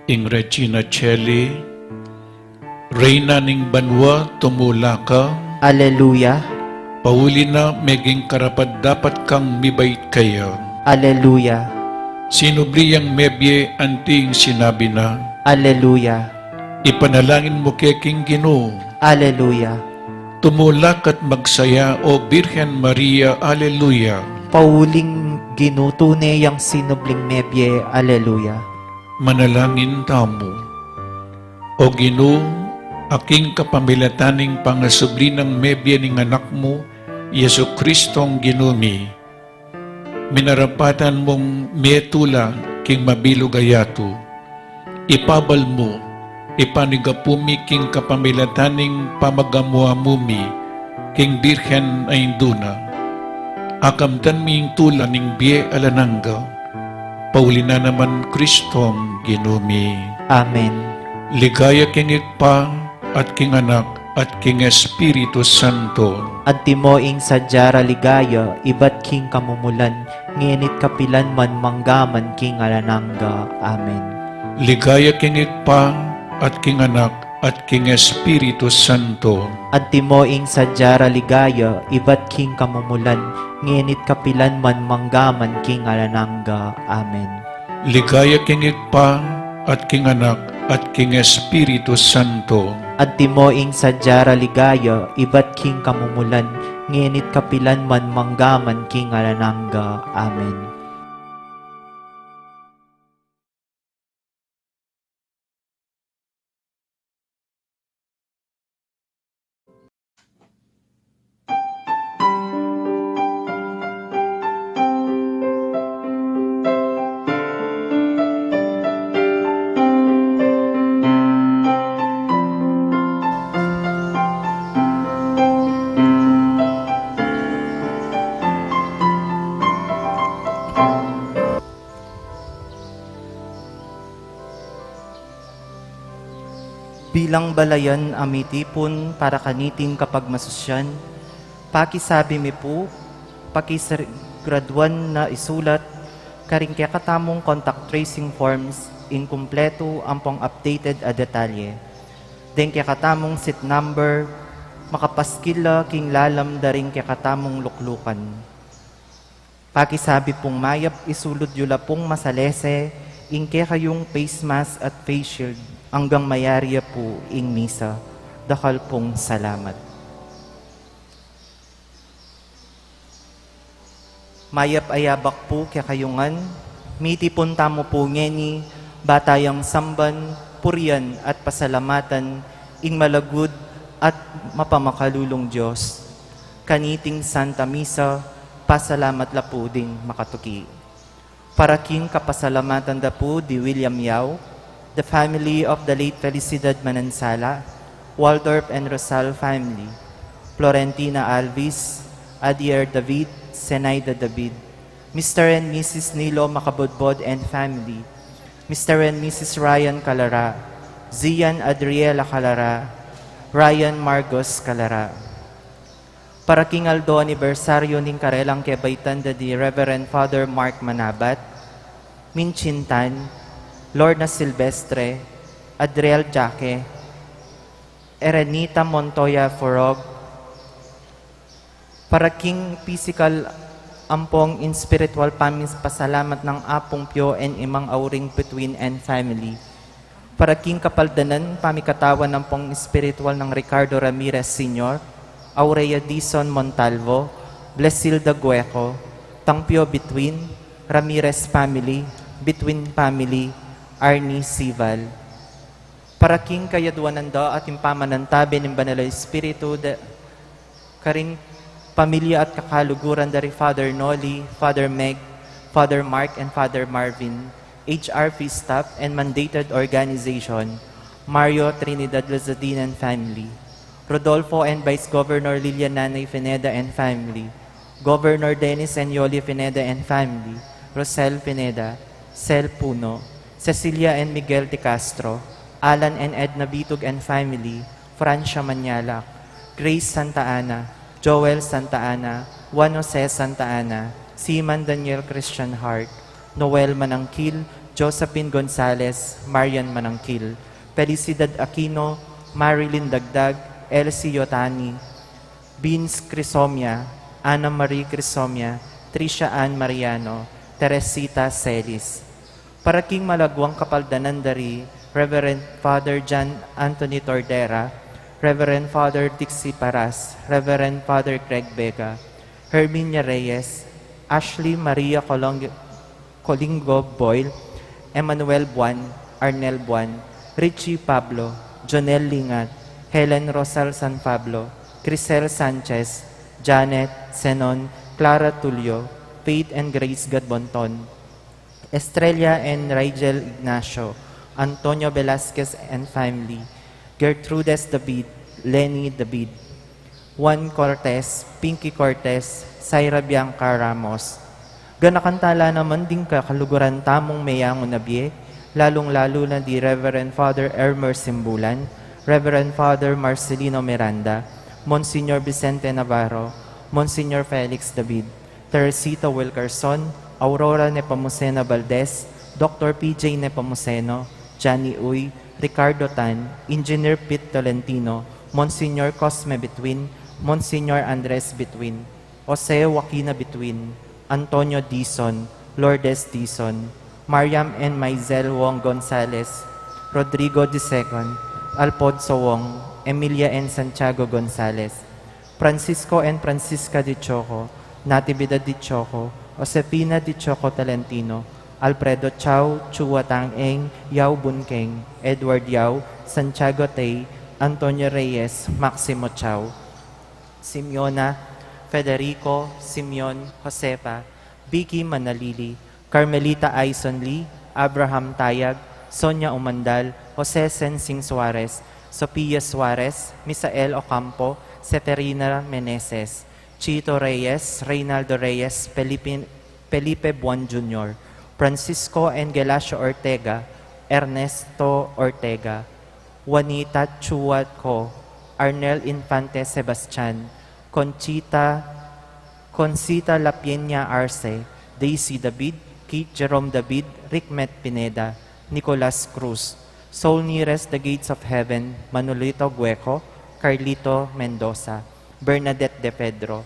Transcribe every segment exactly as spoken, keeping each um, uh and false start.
Ing Regina Caeli, Reyna ning banua, tumula ka. Aleluya. Pauli na meging karapat-dapat kang mibait keya. Aleluya. Sinubli yang mebie anti ing sinabi na. Aleluya. Ipanalangin mu ke king Ginu. Aleluya. Tumula ka't magsaya, O Birhen Maria. Aleluya. Pauling Ginu, tune yang sinubling mebie. Aleluya. Manalangin tamu. O Ginu, a king kapamilatan ning pangasubli nang mebie ning Anak mu, Jesucristong Ginu mi, minarapatan mung metula king mabilug a yatu. Ipabal mu, ipanyawad mu mi king kapamilatan ning pamaganaka mu mi king Birhen a Indu na. Akamtan mi ing tula ning bie alang angga. Pauli na naman Kristong Ginu mi. Amen. Ligaya king Ibpa, at king Anak, at king Espiritu Santo. Antimo ing sadya ra ligaya, ibat king kamumulan, ngeni't kapilan man, manggaman king alang angga. Amen. Ligaya king Ibpa, at king Anak, at king Espiritu Santo. Antimo ing sadya ra ligaya, ibat king kamumulan, ngeni't kapilan man, manggaman king alang angga. Amen. Ligaya king Ibpa, at king Anak, at king Espiritu Santo. Antimo ing sadya ra ligaya, ibat king kamumulan, ngeni't kapilan man, manggaman king alang angga. Amen. Bilang balayan a mitipun para kaniting kapagmasusyan, pakisabi mi pu, pakisiguraduan na isulat karing kekatamung contact tracing forms ing kumpletu ampong updated a detalye deng kekatamung seat number, makapaskil la king lalam da ring kekatamung luklukan. Pakisabi pung mayap, isulud yu la pung masalese ing kekayung face mask at face shield anggang mayari ya pu ing misa. Dakal pung salamat. Mayap a yabak pu kekayu ngan, mitipun tamu pu ngeni, ba tayang samban, purian at pasalamatan ing malagud at mapamakalulung Dios. Kaniting Santa Misa, pasalamat la pu ding makatuki. Para king kapasalamatan da pu di William Yao, the family of the late Felicidad Manansala, Waldorf and Rosal family, Florentina Alvis, Adier David, Zenaida David, Mister and Missus Nilo Makabudbod and family, Mister and Missus Ryan Calara, Zian Adriela Calara, Ryan Margos Calara. Para king aldo anibersaryu ning karelang kebaitan da di Reverend Father Mark Manabat, Minchin Tan, Lorna Silvestre, Adriel Jaque, Erenita Montoya Forog, para king pisikal ampong ing spiritual pamipasalamat nang Apung Pio and Imang Auring Between and family. Para king kapaldanan, pamikatawan ampong spiritual nang Ricardo Ramirez Senior, Aurea Dizon Montalvo, Blesilda Gueco, Tang Pio Between, Ramirez family, Between family, Arnie Sival. Para king kayaduanan da at ing pamanantabe ning Banal a Espiritu da, karing pamilya at kakaluguran da ri Father Noli, Father Meg, Father Mark, and Father Marvin, H R P staff and mandated organization, Mario Trinidad Lazadin and family, Rodolfo and Vice Governor Lilian Nanay Pineda and family, Governor Dennis and Yoli Pineda and family, Rosel Pineda, Sel Puno, Cecilia and Miguel de Castro, Alan and Edna Bitug and family, Francia Mañalac, Grace Santa Ana, Joel Santa Ana, Juan Jose Santa Ana, Seaman Daniel Christian Hart, Noel Manangkil, Josephine Gonzalez, Marian Manangkil, Felicidad Aquino, Marilyn Dagdag, Elsie Yotani, Beans Crisomia, Ana Marie Crisomia, Tricia Ann Mariano, Teresita Celis. Para king malagwang kapaldanan da ri Reverend Father John Anthony Tordera, Reverend Father Dixie Paras, Reverend Father Greg Vega, Herminia Reyes, Ashley Maria Colong-, Colingo Boyle, Emmanuel Buan, Arnel Buan, Richie Pablo, Jonel Lingat, Helen Rosal San Pablo, Crisel Sanchez, Janet, Zenon, Clara Tulio, Faith and Grace Gadbonton, Estrella and Rigel Ignacio, Antonio Velasquez and family, Gertrudes David, Lenny David, Juan Cortez, Pinky Cortez, Syra Bianca Ramos. Ganakan tala naman ding kakaluguran tamung meyangu na bie, lalung-lalu na di Reverend Father Elmer Simbulan, Reverend Father Marcelino Miranda, Monsignor Vicente Navarro, Monsignor Felix David, Teresita Wilkerson, Aurora Nepomuceno Valdez, Doctor P J Nepomuceno, Johnny Uy, Ricardo Tan, Engineer Pete Tolentino, Monsignor Cosme Betwin, Monsignor Andres Betwin, Jose Joaquina Betwin, Antonio Dizon, Lourdes Dizon, Mariam and Maisel Wong Gonzalez, Rodrigo the second, Alfonso Wong, Emilia and Santiago Gonzalez, Francisco and Francisca de Choco, Natividad de Choco, Josefina de Choco Tolentino, Alfredo Chao, Chua Tang Eng, Yao Bun Keng, Edward Yao, Santiago Tay, Antonio Reyes, Maximo Chao, Simeona, Federico, Simeon, Josefa, Vicky Manalili, Carmelita Aison Lee, Abraham Tayag, Sonia Umandal, Jose Sensing Suarez, Sophia Suarez, Misael Ocampo, Seferina Meneses, Chito Reyes, Reynaldo Reyes, Felipe, Felipe Buan Junior, Francisco and Gelacio Ortega, Ernesto Ortega, Juanita Chua Co, Arnel Infante Sebastian, Conchita, Concita Lapiña Arce, Daisy David, Keith Jerome David, Rickmet Pineda, Nicolas Cruz, Soul Nearest the Gates of Heaven, Manolito Gueco, Carlito Mendoza, Bernadette De Pedro,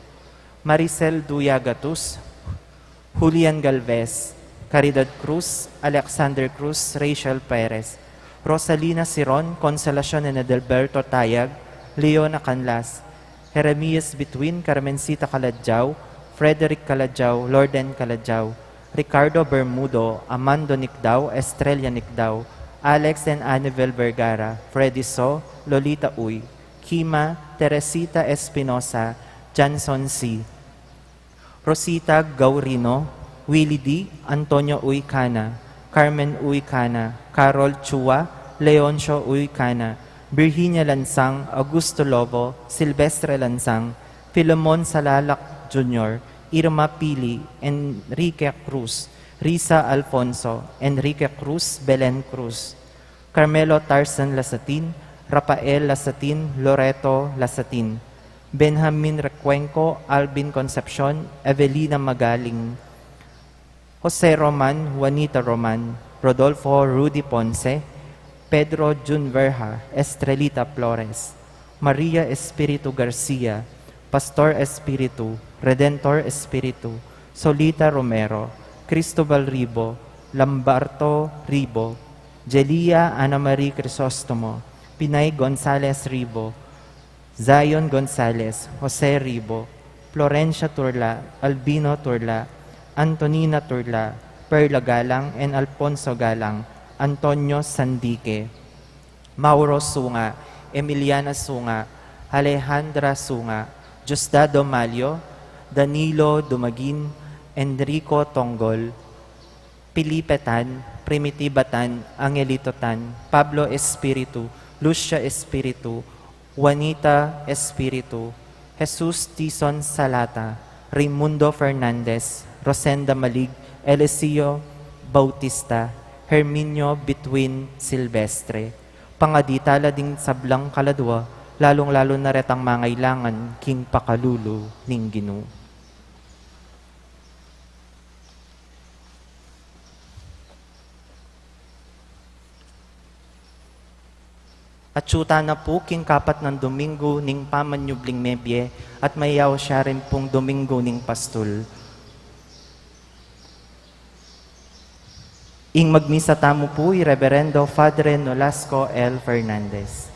Maricel Duya Gatus, Julian Galvez, Caridad Cruz, Alexander Cruz, Rachel Perez, Rosalina Siron, Consolacion and Adalberto Tayag, Leona Canlas, Jeremias Between, Carmencita Calajao, Frederick Calajao, Lorden Calajao, Ricardo Bermudo, Amando Nicdao, Estrella Nicdao, Alex and Anibel Vergara, Freddy So, Lolita Uy, Kima, Teresita Espinosa, Janson C, Rosita Gaurino, Willie D, Antonio Uy Cana, Carmen Uy Cana, Carol Chua, Leoncio Uy Cana, Virginia Lansang, Augusto Lobo, Silvestre Lansang, Filemon Salalak Junior, Irma Pili, Enrique Cruz, Risa Alfonso, Enrique Cruz, Belen Cruz, Carmelo Tarzan Lasatin, Rafael Lasatin, Loreto Lasatin, Benjamin Recuenco, Alvin Concepcion, Evelina Magaling, Jose Roman, Juanita Roman, Rodolfo Rudy Ponce, Pedro Jun Verja, Estrelita Flores, Maria Espiritu Garcia, Pastor Espiritu, Redentor Espiritu, Solita Romero, Cristobal Ribo, Lamberto Ribo, Jelia Ana Marie Crisostomo, Pinay Gonzalez Ribo, Zion Gonzalez, Jose Ribo, Florencia Turla, Albino Turla, Antonina Turla, Perla Galang, and Alfonso Galang, Antonio Sandique, Mauro Sunga, Emiliana Sunga, Alejandra Sunga, Diosdado Malio, Danilo Dumagin, Enrico Tonggol, Felipe Tan, Primitiba Tan, Angelito Tan, Pablo Espiritu, Lucia Espiritu, Juanita Espiritu, Jesus Tison Salata, Raimundo Fernandez, Rosenda Malig, Eliseo Bautista, Herminio Bitwin Silvestre. Pangadi tala ding sablang kaladua, lalung-lalu na retang mangailangan king pakalulu ning Ginu. Atyu tana pu king kapat nang Domingo ning pamanyubling mebie, at mayaus ya rin pung Domingo ning Pastul. Ing magmisa tamu pu i Reverendo Padre Nolasco L. Fernandez.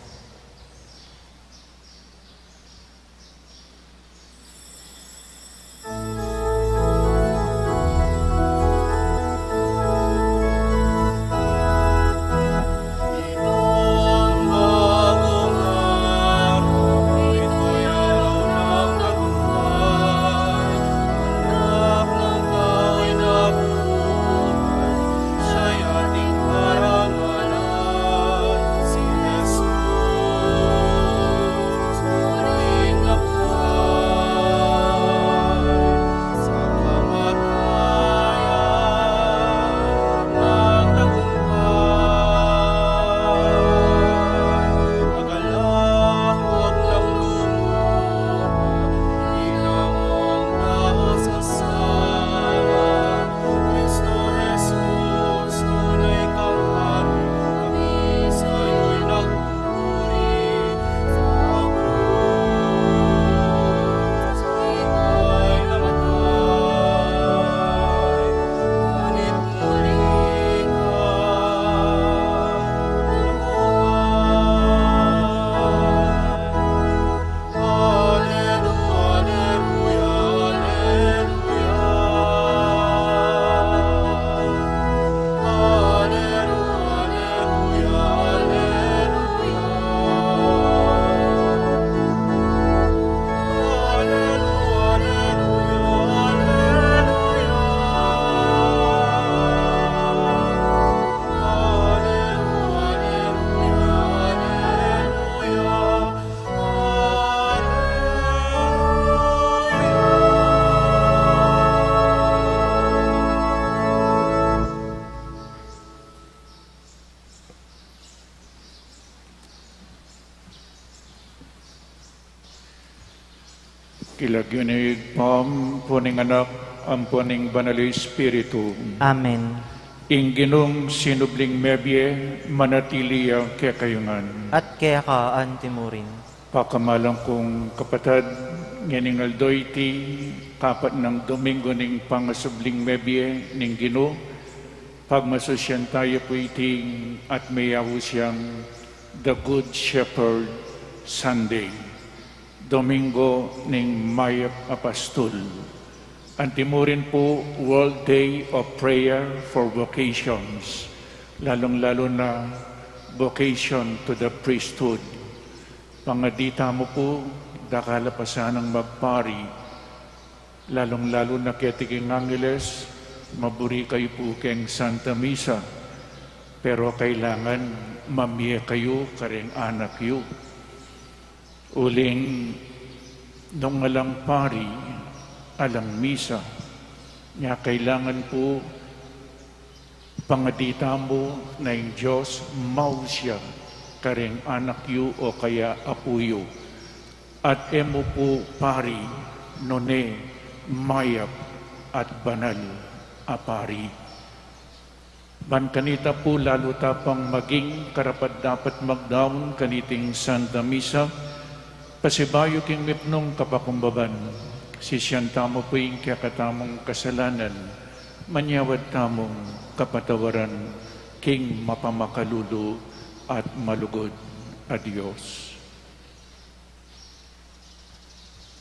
King lagyu ning Ibpa, ampo ning Anak, ampo ning Banal a Espiritu. Amen. Ing Ginung sinubling mebie, manatili ya kekayu ngan. At keka antimurin. Pakamalan kung kapatad, ngening aldo iti, kapat nang Domingo ning pangasubling mebie ning Ginu, pagmasusyan tayu pu iti at mayaus yang The Good Shepherd Sunday, Domingo ning Mayap a Pastul. Antimurin pu World Day of Prayer for Vocations, lalung-lalu na vocation to the priesthood. Pangadi tamu pu, dakal a pasanang magpari, lalung-lalu na keti king Angeles, maburi kayu pu keng Santa Misa, pero kailangan mamie kayu kareng anak yu. Uling nung alang pari, alang misa, nya kailangan pu pangadi tamu na ing Dios maus ya kareng anak yu o kaya apu yu, at e mu pu pari nune mayap at banal a pari. Ban kanita pu lalu ta pang maging karapat-dapat magdaun kaniting Santa Misa, pasibayu king mipnung kapakumbaban, sisian tamu pu ing kekatamung kasalanan, manyawad tamung kapatawaran king mapamakalulu at malugud a Dios.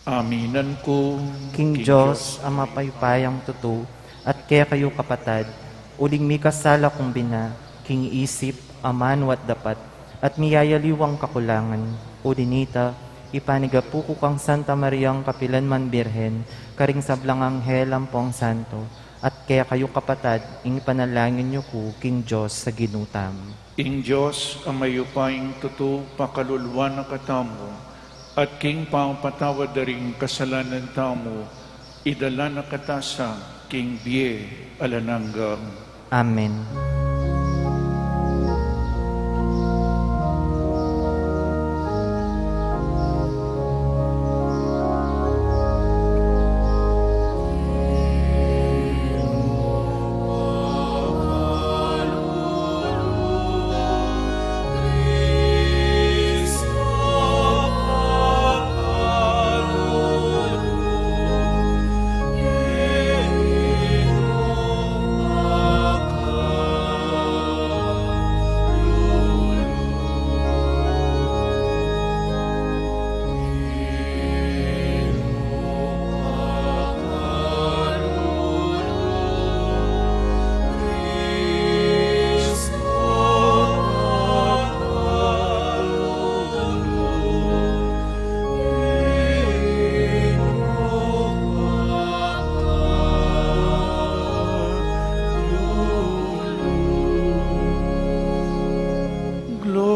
Aminan ku king Dios a mapaypayang tutu, at kekayu kapatad, uling mikasala kung bina, king isip, amanu at dapat, at miyayaliwang kakulangan, uli nita, ipanigapu ku kang Santa Mariang kapilanman Birhen, karing sablang anghel ampong santo, at kekayu kapatad, ing ipanalangin yu ku king Dios a Ginu tamu. Ing Dios a mayupayang tutu pakaluluan na katamu, at king pamapatawad da ring kasalanan tamu, idala na kata sa king bie alang angga. Amen.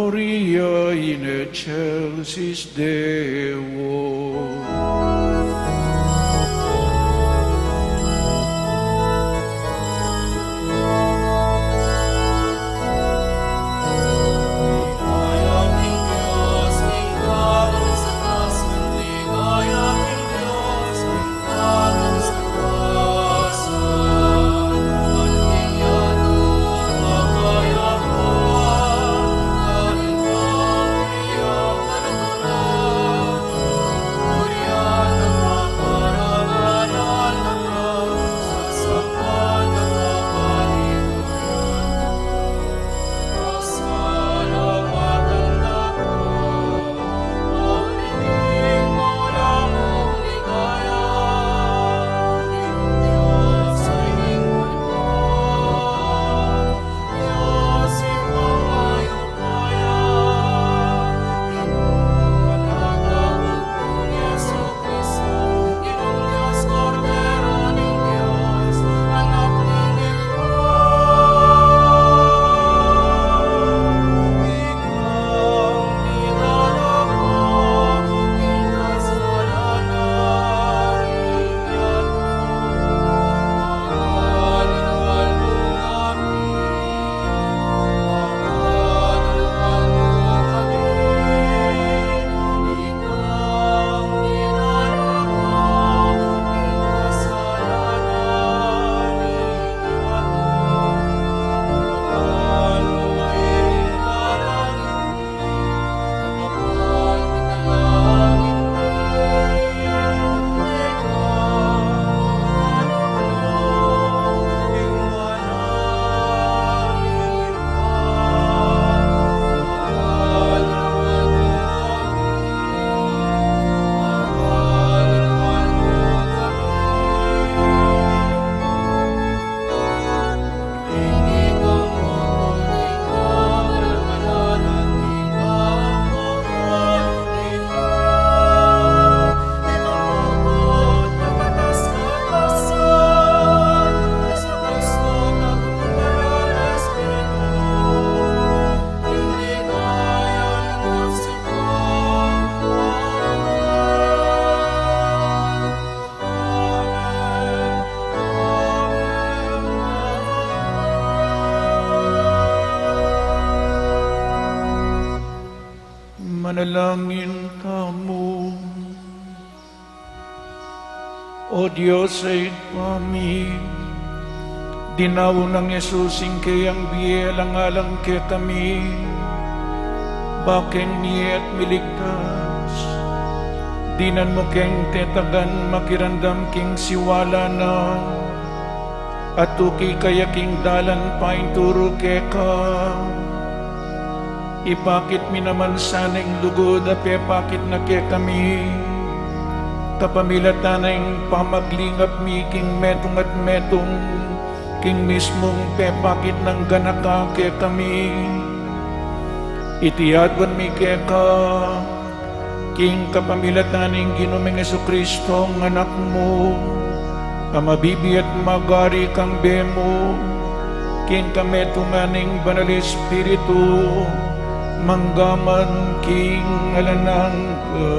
Gloria in excelsis Deo. Manalangin tamu. O Dios a Ibpa mi, dinaun nang Jesus ing keyang bie alang-alang kekami, bakeng mie at miligtas, dinan mu keng tetagan makiramdam king siwala na, at tuki kaya king dalan painturu keka. Ipakit mi naman sana ing lugud a pepakit na kekami, kapamilatan ning pamaglingap mi king metung at metung, king mismung pepakit nang ganaka kekami. Iti aduan mi keka, king kapamilatan ning Ginu ming Jesucristo, ing Anak mu, a mabibie at magari kambe mu, king kametungan ning Banal Espiritu, mangga man king alang angga.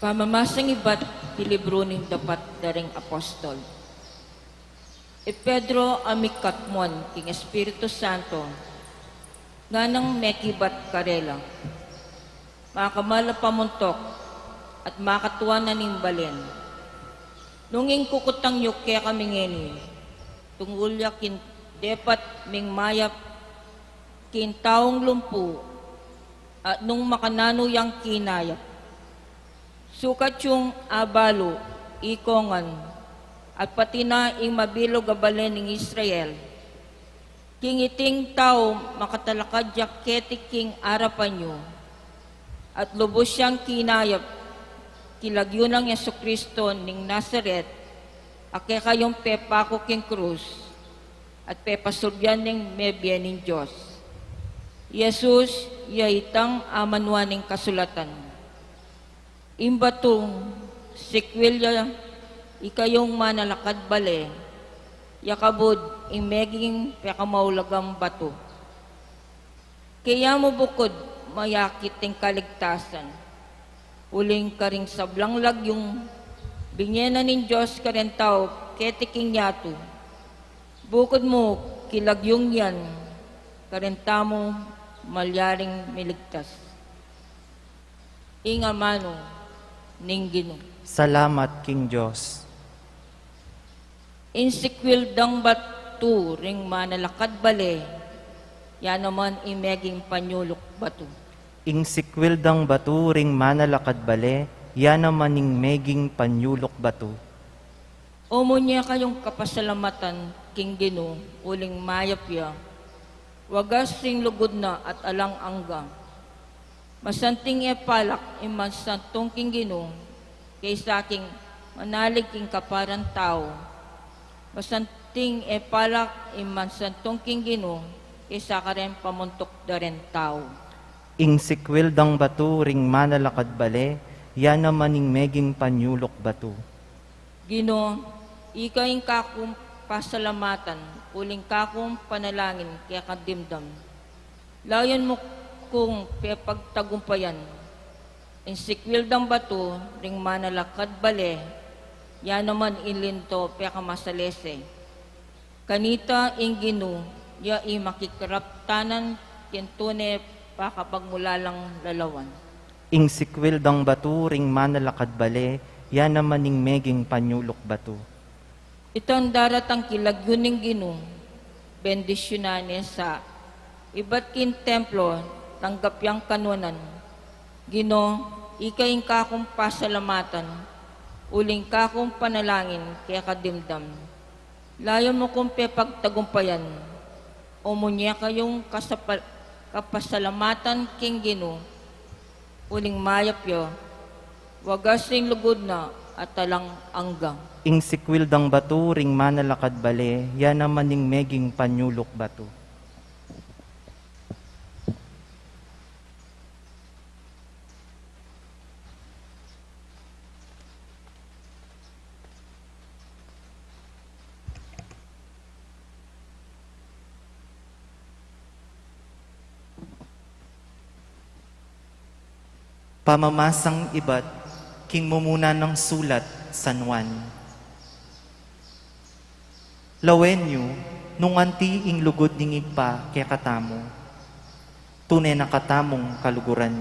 Pamamasang ibat king libru ning Dapat da ring Apostol. I Pedro a mikatmon king Espiritu Santo, nganang mekibat karela, makamal a pamuntuk at makatua na ning balen. Nung ing kukutang yu kekami ngeni, tungul ya king depat ming mayap king taung lumpu, at nung makananu yang kinayap. Sukat yung abalu, ikongan, at pati na ing mabilug a balen ning Israel, king iting tau makatalakad ya keti king arapan yu, at lubus yang kinayap king lagyu nang Jesucristo ning Nazaret, A kekayung pepaku king krus at pepasuryan ning mebie ning Dios. I Jesus, ya itang amanuan ning kasulatan. Ing batung sikwil ya, ikayung manalakad bale, ya kabud ing meging pekamaulagang batu. Kaya mu bukud mayakit ing kaligtasan, uling karing sablang lagyung binye na ning Dios kareng tau keti king yatu. Bukud mu king lagyung yan, kareng tamu malyaring miligtas. Ing amanu ning Ginu. Salamat king Dios. Ing sikwil dang batu ring manalakad bale, ya naman ing meging panyuluk batu. Ing sikwil dang batu ring manalakad bale, ya naman ing meging panyuluk batu. Umunye kayung kapasalamatan king Ginu, uling mayap ya, wagas ing lugud na at alang angga. Masanting e palak ing mansantung king Ginu, kaysa king manalig king kaparang tau. Masanting e palak ing mansantung king Ginu, kaysa kareng pamuntuk da ring tau. Ing sikwil dang batu ring manalakad bale, ya naman ing meging panyuluk batu. Ginu, ika ing kakung pasalamatan, uling kakung panalangin keka dimdam. Layun mu kung pepagtagumpayan. Ing sikwil dang batu ring manalakad bale, ya naman ing linto pekamasalese. Kanita ing Ginu, ya ing makikaraptanan king tune pakapagmulalang lalawan. Ing sikwil dang batu ring manalakad bale, ya naman ing meging panyuluk batu. Itang daratang king lagyu ning Ginu, bendisyunan ne sa ibat king templo, tanggap yang kanunan. Ginu, ika ing kakung pasalamatan, uling kakung panalangin keka dimdam. Layun mu kung pepagtagumpayan. Umunye kayung kasapa-, kapasalamatan king Ginu, uling mayap ya, wagas ing lugud na at alang angga. Ing sikwil dang batu ring manalakad bale, ya naman ing meging panyuluk batu. Pamamasang ibat king mumuna nang sulat San Juan. Lawen yu, nung anti ing lugud ning Ibpa kekatamu, tune na katamung kaluguran.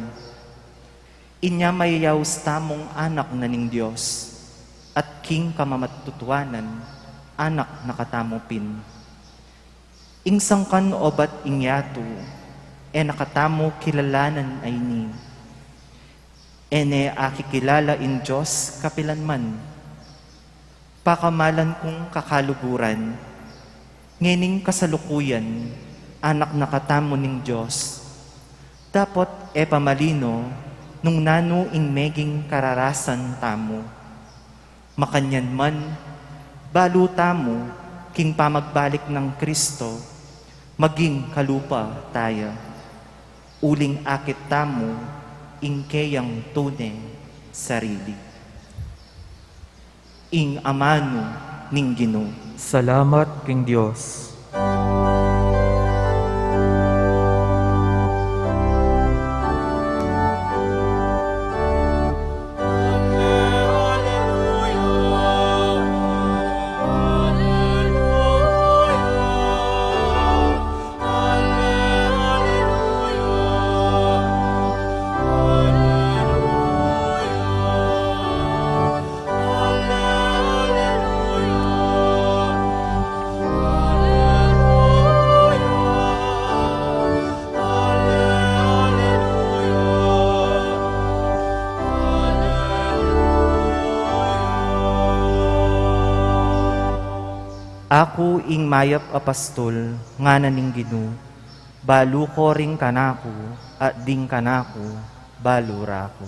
Inya mayayaus tamung anak na ning Dios, at king kamamatutuanan, anak na katamu pin. Ing sangkan obat ing yatu, e na katamu kilalanan a ini. E ne akikilala ing Dios kapilan man. Pakamalan kung kakaluguran, ngening kasalukuyan, anak na katamu ning Dios. Dapot e pa malino nung nanu ing meging kararasan tamu. Makanyan man, balu tamu king pamagbalik nang Kristo, maging kalupa taya. Uling akit tamu ing keyang tune sarili. Ing amanu ning Ginu. Salamat king Dios. Aku ing mayap a pastul, ngana ning Ginu, balu ko ring kanaku, at ding kanaku, balu ra ku.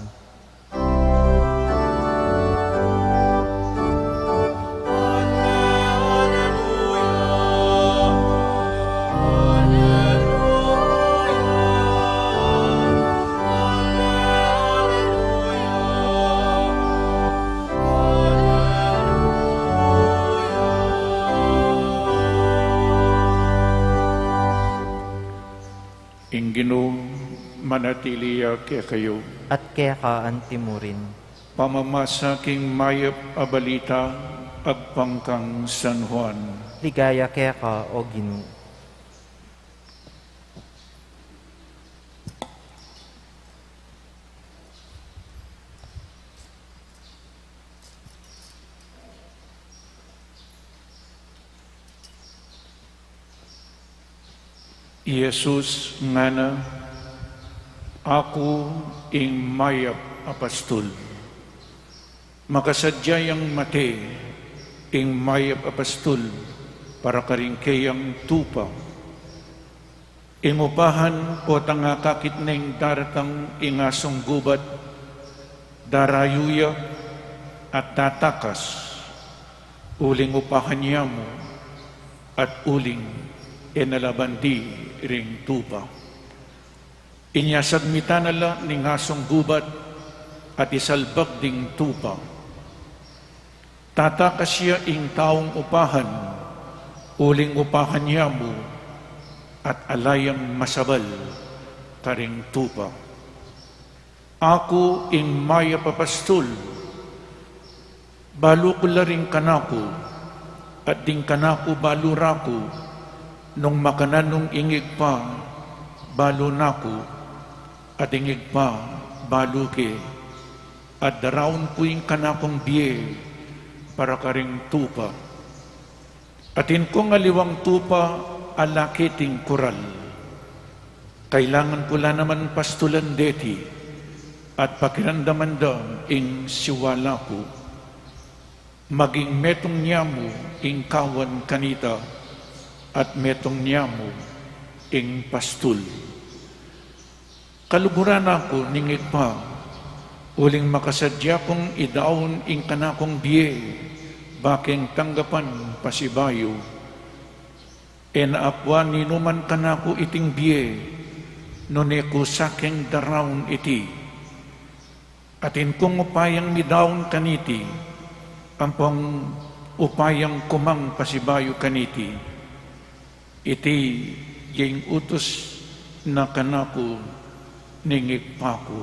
Ginu, manatili ya kekayu. At keka antimurin. Pamamasa king mayap a balita agpang kang San Juan. Ligaya keka, o Ginu. I Jesus ngana, "Aku ing mayap a pastul." Makasadya yang mate ing mayap a pastul para karing keyang tupa. Ing upahan potang akakit neng daratang ing asung gubat, darayu ya at tatakas, uling upahan ya mu, at uling e na la bandi ring tupa. Inya sagmitan na la ning asung gubat at isalbag ding tupa. Tatakas ya ing taung upahan, uling upahan ya mu, at ala yang masabal karing tupa. Aku ing mayap a pastul, balu ku la ring kanaku, at ding kanaku balu raku, nung makananu ing Ibpa balu naku, at ing Ibpa balu ke, at daraun ku ing kanakung bie para karing tupa. Atin kung aliwang tupa a la keting kural. Kailangan ku la naman pastulan deti, at pakiramdaman da ing siwala ku. Maging metung nia mu ing kawan kanita, at metung nia mu ing pastul. Kaluguran na ku ning Ibpa, uling makasadya kung idaun ing kanakung bie, bakeng tanggapan pasibayu. E na akua ninuman kanaku iting bie, nune ku sakeng daraun iti. Atin kung upayang midaun kaniti, ampong upayang kumang pasibayu kaniti. Iti ya ing utus na kanaku ning Ibpa ku.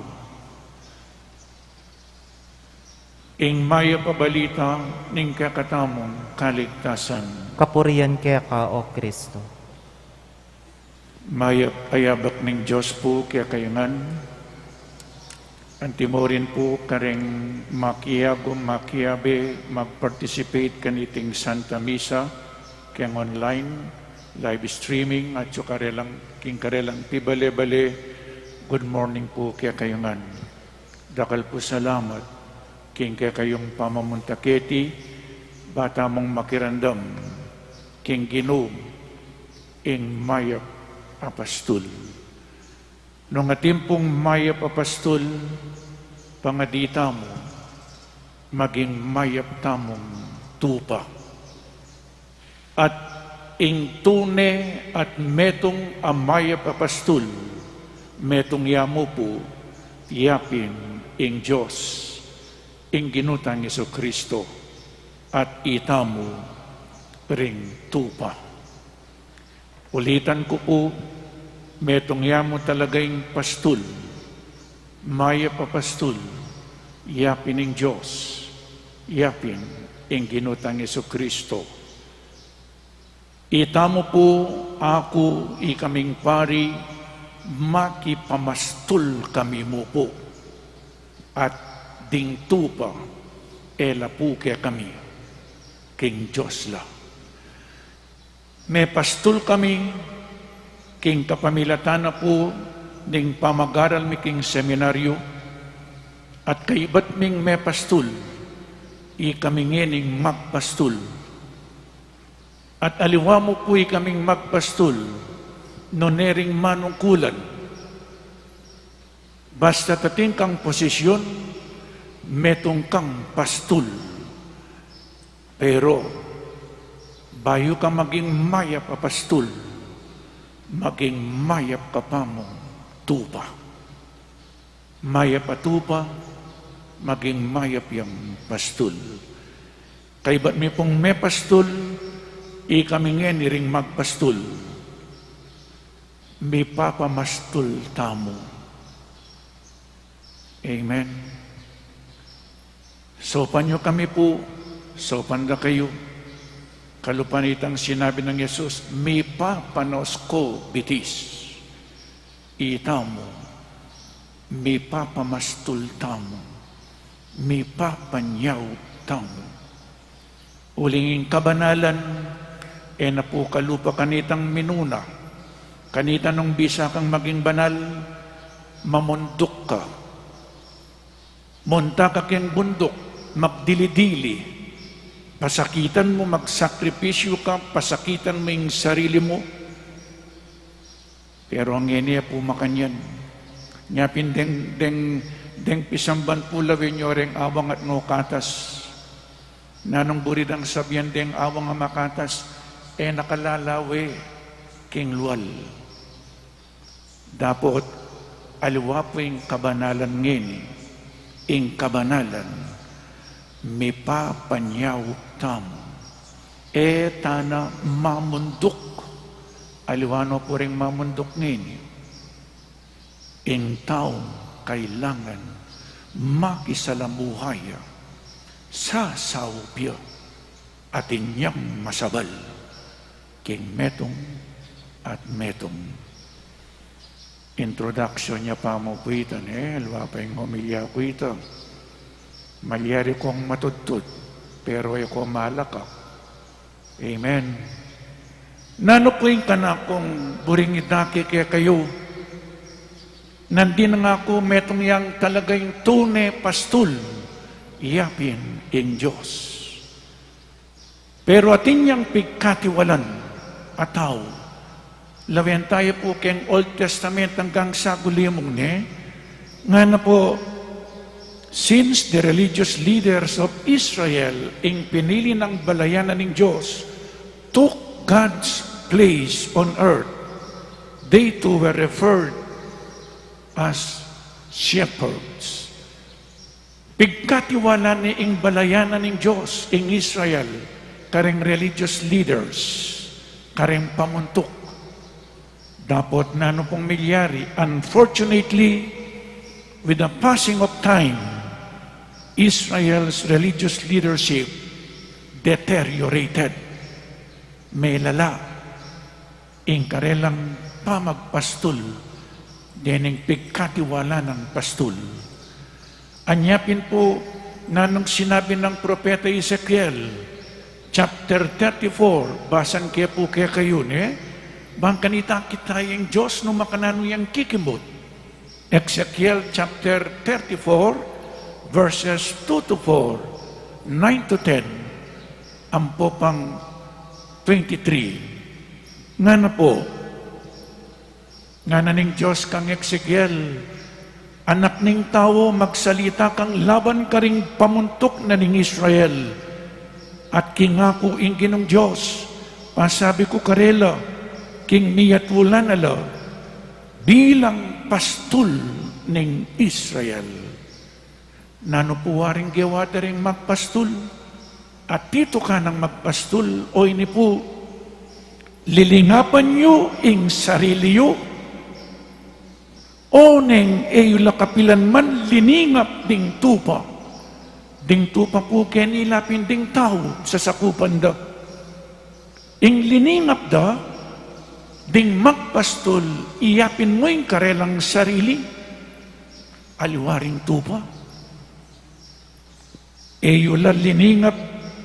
Ing mayap a balita ning kekatamung kaligtasan. Kapurian keka, O Kristo. Mayap a yabak ning Dios pu kekayu ngan. Antimurin pu karing makiagum, makiabe, mag-participate kaniting Santa Misa, keng online, live streaming, at king karelang, king karelang pibale-bale, good morning pu kekayu ngan. Dakal pu salamat king kekayung pamamunta keti, ba tamung makiramdam king Ginu, ing mayap a pastul. Nung atin pung mayap a pastul, pangadi tamu, maging mayap tamung tupa. At ing tune at metung a mayap a pastul, metung ya mu pu, yapin ing Dios, ing Ginu tang Jesucristo, at itamu ring tupa. Ulitan ku pu, metung ya mu talaga ing pastul, mayap a pastul, yapin ing Dios, yapin ing Ginu tang Jesucristo. Itamu pu, aku, ikaming pari, makipamastul kami mu pu, at ding tupa, e la pu kekami, king Dios la. Mepastul kami, king kapamilatan na pu ning pamagaral mi king seminaryo, at kaibat ming mepastul, ikami ngening magpastul. At aliwa mu pu ikaming magpastul, nune ring manungkulan. Basta atin kang posisyon, metung kang pastul. Pero, bayu ka maging mayap a pastul, maging mayap ka pa mung tupa. Mayap a tupa, maging mayap yang pastul. Kaibat mi pung mepastul, ikami ngeni ring magpastul. Mipapamastul tamu. Amen. Saupan yu kami pu, saupan da kayu. Kalupa nitang sinabi nang Jesus, "Mipapanos ku bitis." Itamu, mipapamastul tamu, mipapanyaup tamu. Uling ing kabanalan, e na pu kalupa kanitang minuna, kanita nung bisa kang maging banal, mamunduk ka. Munta ka keng bunduk, magdili-dili. Pasakitan mu, magsakripisyu ka, pasakitan mu ing sarili mu. Pero ngeni e pu makanyan. Nya pin deng, deng, deng pisamban pu lawen yu reng awang at no katas. Nanung buri dang sabian deng awang a makatas, e na ka lalawe king lual. Dapot, aliwa pu ing kabanalan ngeni, ing kabanalan, mipapanyaup tamu. E tana mamunduk, aliwa no pu ring mamunduk ngeni. Ing taung kailangan makisalamuha ya, sasaup ya, atin yang masabal king metung at metung. Introduction ya pa mu pu ita, ne? Aliwa pa ing homilya ku ita. Malyari kong matudtud, pero e ku malakak. Amen. Nanu pu ing kanakung buring idake kekayu? Nandin na nga ku metung yang talaga ing tune pastul, ya pin ing Dios. Pero atin yang pigkatiwalan a tau. Lawen tayu pu keng Old Testament anggang sagulimung, ne? Ngana pu, since the religious leaders of Israel, ing pinili nang balayan na ning Dios, took God's place on earth, they too were referred as shepherds. Pigkatiwala ne ing balayan na ning Dios, ing Israel, kareng religious leaders, kareng pamuntuk. Dapot nanu pung milyari, unfortunately, with the passing of time, Israel's religious leadership deteriorated. Melala ing karelang pamagpastul, dening pigkatiwala nang pastul. Anya pin pu, nanung sinabi nang propeta Ezekiel, chapter thirty-four, basan ke pu kekayu, ne? Bang kanita kita ing Dios nung makananu yang kikimut. Ezekiel chapter thirty-four, verses two to four, nine to ten, ampo pang twenty-three. Ngana pu, ngana ning Dios kang Ezekiel, "Anak ning tau, magsalita kang laban karing pamuntuk na ning Israel. At king aku ing Ginung Dios, pasabi ku karela, king miyatula na la bilang pastul ning Israel." Nanu pu waring gewa da ring magpastul? At titu kanang magpastul, o ini pu, lilingapan yu ing sarili yu. Oneng e yu la kapilan man liningap ding tupa. Ding tupa pu keni la pin ding tau sasakupan da. Ing liningap da ding magpastul, iyapin mu ing karelang sarili, aliwa ring tupa. E yu la liningap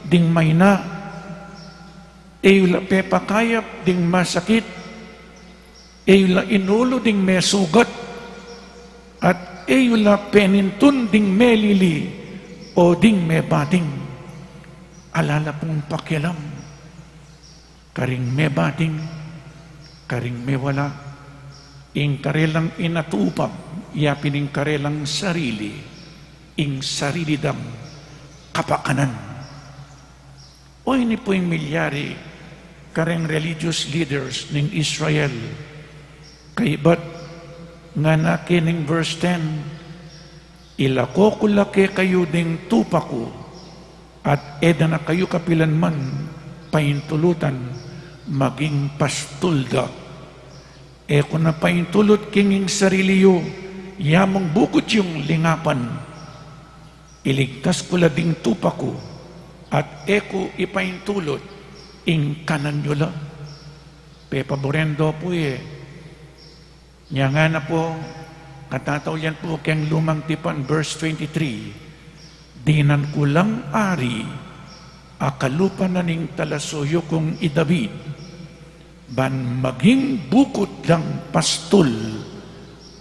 ding maina, e yu la pepakayap ding masakit, e yu la inulu ding mesugat, at e yu la penintun ding melili o ding mebating. Ala la pung pakialam karing mebating, karing mewala, ing karelang inatupag, yapin ing karelang sarili, ing sarili dang kapakanan. O ini pu ing milyari kareng religious leaders ning Israel. Kaybat ngana keni ning verse ten, "Ilako ku la kekayu ding tupa ku, at e da na kayu kapilan man paintulutan maging pastul da." E ku na paintulut king ing sarili yu, ya mung bukud yung lingapan. Iligtas ku la ding tupa ku, at e ku ipaintulut ing kanan yu la. Pepaburen do pu ye. Nya ngana pu, katataulian pu keng Lumang Tipan, verse twenty-three, "Dinan ku lang ari a kalupa na ning talasuyu kung i David, ban maging bukud lang pastul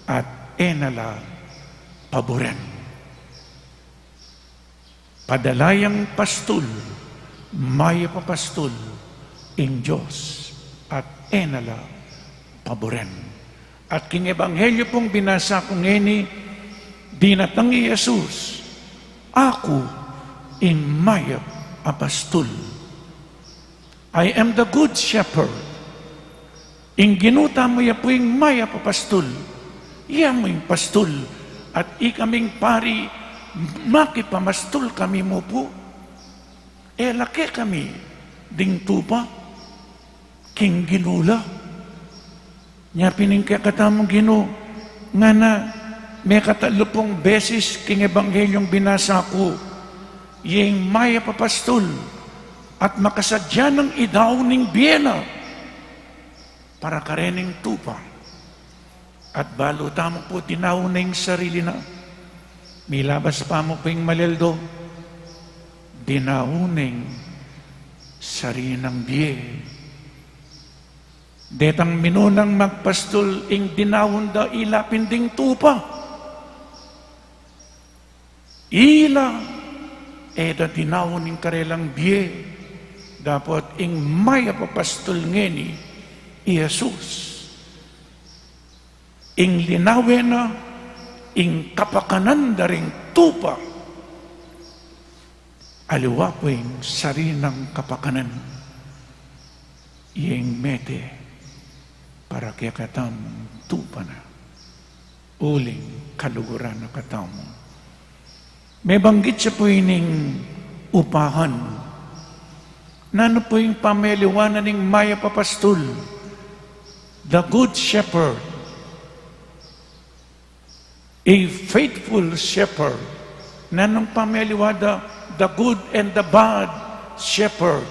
at e na la paburen." Padala yang pastul, mayap a pastul, ing Dios, at e na la paburen. At king ebanghelyo pung binasa ku ngeni, dinatang i Jesus, "Aku ing mayap a pastul." "I am the good shepherd." Ing Ginu tamu ya pu ing mayap a pastul. Iya mu ing pastul. At ikaming pari, makipamastul kami mu pu. E la kekami ding tupa, king Ginu la. Nya pin ing kekatamung Ginu, ngana, mekatlu pung beses king ebanghelyung binasa ku, iya ing mayap a pastul, at makasadya nang idaun ing bie na para karening tupa. At balu tamu pu dinaun na ing sarili na, milabas pa mu pu ing maleldo, dinaun na ing sarili nang bie. Detang minunang magpastul, ing dinaun da ila pin ding tupa. Ila, e da dinaun ing karelang bie, dapot ing mayap a pastul ngeni, i Jesus. Ing linawe na, ing kapakanan da ring tupa. Aliwa pu ing sarili nang kapakanan, iya ing mete para kekatamung tupa na. Uling kaluguran na katamu. Mebanggit ya pu ining upahan. Nanu pu ing pameliwan na ning mayap a pastul? The Good Shepherd. A faithful shepherd. Nanung pameliwa da, the good and the bad shepherd?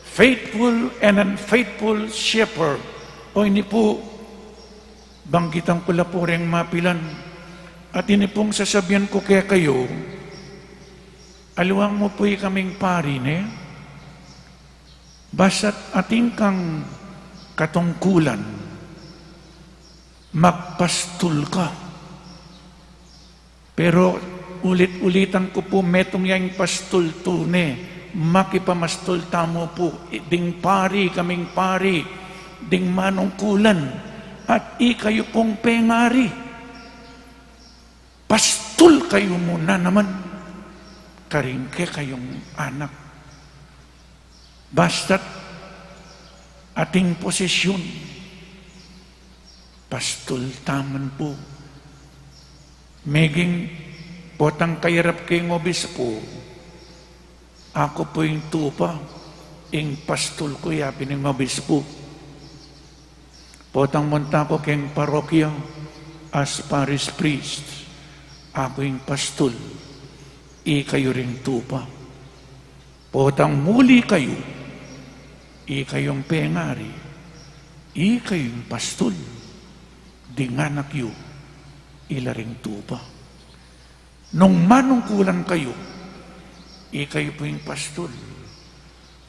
Faithful and unfaithful shepherd. O ini pu, banggitan ku la pu reng mapilan. At ini pung sasabian ku kekayu, aliwa mu pu ikaming pari ne. Basta't atin kang katungkulan, magpastul ka. Pero ulit-ulitan ku pu, metung ya ing pastul tune, makipamastul tamu pu, ding pari, kaming pari, ding manungkulan, at ikayu pung pengari. Pastul kayu mu na naman karing kekayung anak. Basta't ating posisyun, pastul tamu pu. Meging potang kayarap keng obispo, "Aku pu ing tupa, ing pastul ku," ya pin ning obispo. Potang munta ku keng parokya as parish priest, "Aku ing pastul, ikayu ring tupa." Potang muli kayu, ikayung pengari, ikayung pastul, ding anak yu, ila ring tupa. Nung manungkulan kayu, ikayu pu ing pastul,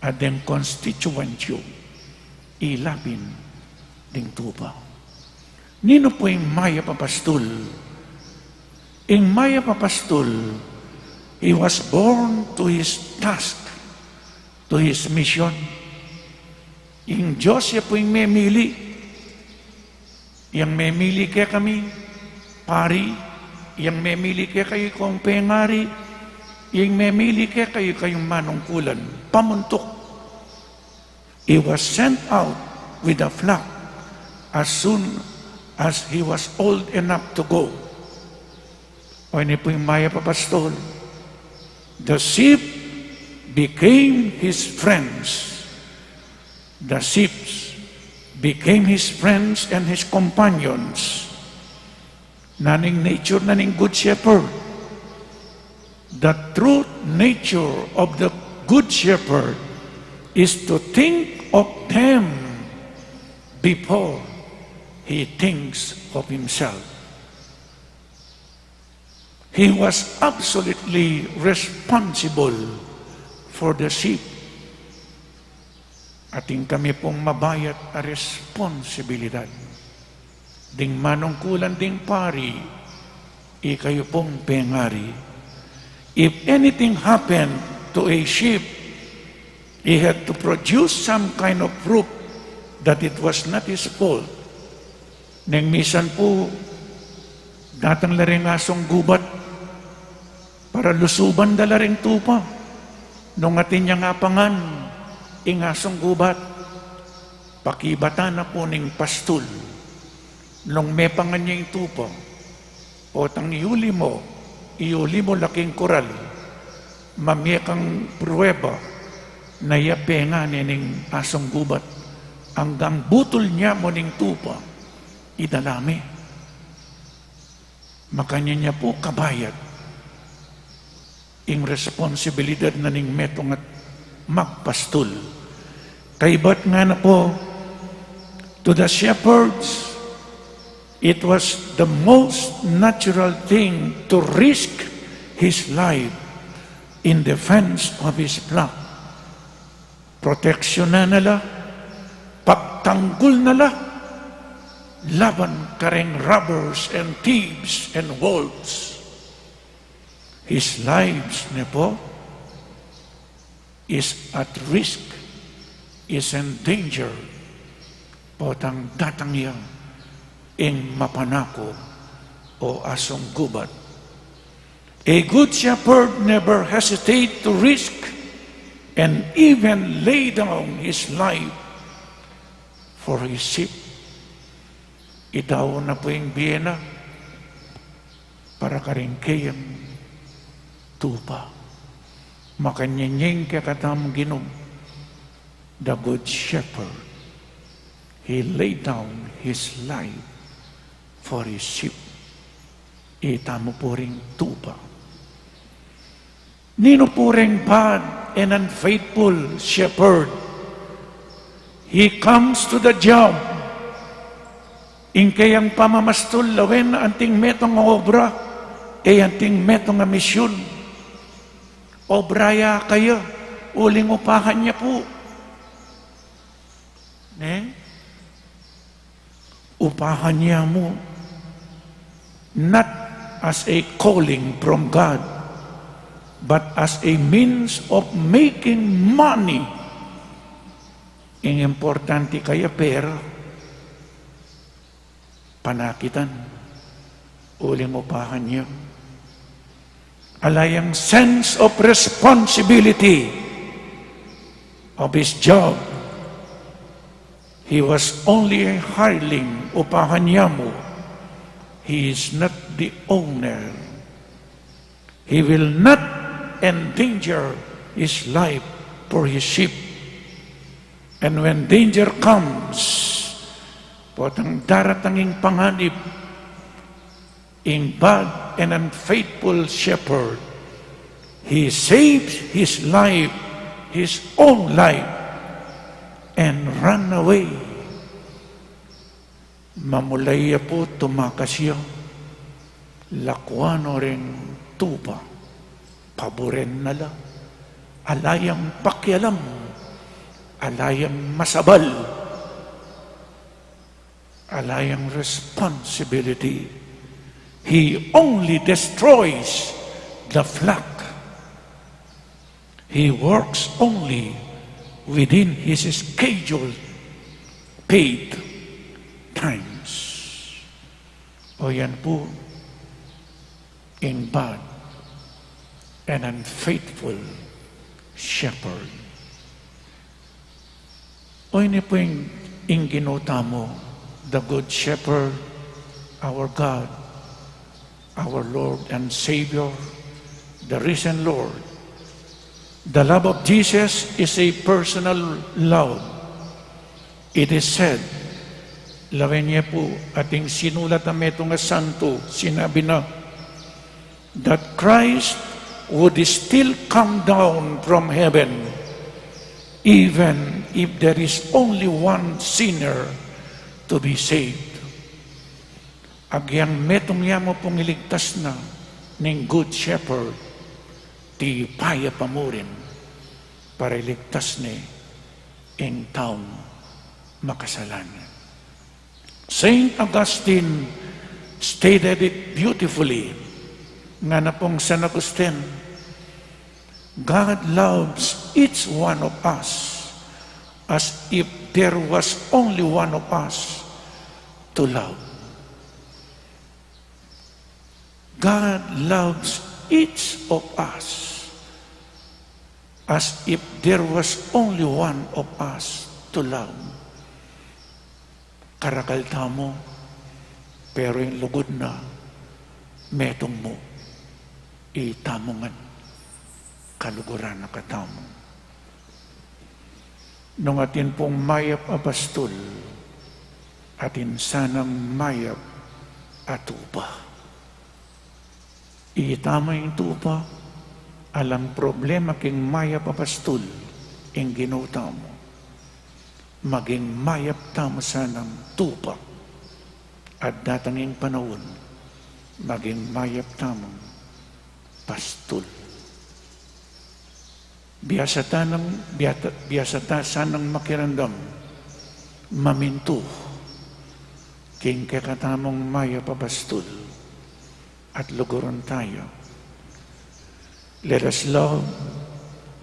at deng constituent yu, ila pin ding tupa. Ninu pu ing mayap a pastul? Ing mayap a pastul, he was born to his task, to his mission. Ing Dios ya pu ing memili. Yang memili kekami, pari, yang memili kekayu, ikong pengari, yang memili kekayu, ikayung manungkulan, pamuntuk. He was sent out with the flock as soon as he was old enough to go. O ini pu ing mayap a pastul. The sheep became his friends. The sheep became his friends and his companions. Naning nature na ning Good Shepherd. The true nature of the Good Shepherd is to think of them before he thinks of himself. He was absolutely responsible for the sheep. Atin kami pung mabayat a responsibilidad. Ding manungkulan ding pari, ikayu pung pengari. If anything happened to a sheep, he had to produce some kind of proof that it was not his fault. Neng misan pu, datang la ring asung gubat para lusuban da la ring tupa. Nung atin yang apangan ing asung gubat, pakibatan na pu ning pastul. Nung mepangan ya ing tupa, potang iuli mo, iuli mo la king kural, mamie kang prueba na ya pengan ne ning asung gubat, anggang butul nya mu ning tupa, idala me. Makanyan ya pu kabayat ing responsibilidad na ning metung at magpastul. Kaybat ngana pu, to the shepherds, it was the most natural thing to risk his life in defense of his flock. Proteksyonan na la, pagtanggul na la laban kareng robbers and thieves and wolves. His lives ne pu is at risk, is in danger. Potang datang ya ing mapanaku o asung gubat. A good shepherd never hesitate to risk and even lay down his life for his sheep. Idau na pu ing bie na para karing keyang tupa. Makanyan ya ing kekatamung Ginu, the Good Shepherd. He laid down his life for his sheep. Itamu pu ring tupa. Ninu pu ring bad and unfaithful shepherd? He comes to the job. Ing keyang pamamastul lawen anting metung a obra, e anting metung a misyun. Obra ya kaya, uling upahan ya pu. Ne? Upahan ya mu, not as a calling from God, but as a means of making money. Ing importante kaya pera, panakitan, uling upahan ya. Ala yang sense of responsibility of his job. He was only a hireling, upahan ya mu. He is not the owner. He will not endanger his life for his sheep. And when danger comes, potang daratang ing panganib, ing bad and unfaithful shepherd, he saves his life, his own life, and run away. Mamulai ya pu, tumakas ya, lakuan no ring tupa, paburen na la, ala yang pakialam, ala yang masabal, ala yang responsibility. He only destroys the flock. He works only within his scheduled paid times. O yan pu ing bad and unfaithful shepherd. O ini pu ing, ing Ginu tamu, the Good Shepherd, our God, our Lord and Savior, the risen Lord. The love of Jesus is a personal love. It is said, Lawen ye pu, ating sinulat a metung a santo, sinabi na, that Christ would still come down from heaven, even if there is only one sinner to be saved. Agyang metung ya mu pung iligtas na ning Good Shepherd, tipaya pa mu rin para iligtas ne ing taung makasalanan. Saint Augustine stated it beautifully. Ngana pung San Agustin, God loves each one of us as if there was only one of us to love. God loves each of us as if there was only one of us to love. Karakal tamu, pero ing lugud na, metung mu, itamu ngan, kaluguran na katamu. Nung atin pung mayap a pastul, atin sanang mayap a tupa. Itamu ing tupa, alang problema king mayap a pastul, ing Ginu tamu. Maging mayap tamu sanang tupa. At datang ing panaun, maging mayap tamung pastul. Biasa ta nang, biata-, biasa ta sanang makiramdam, mamintu, king kekatamung mayap a pastul, at lugurun tayu. Let us love,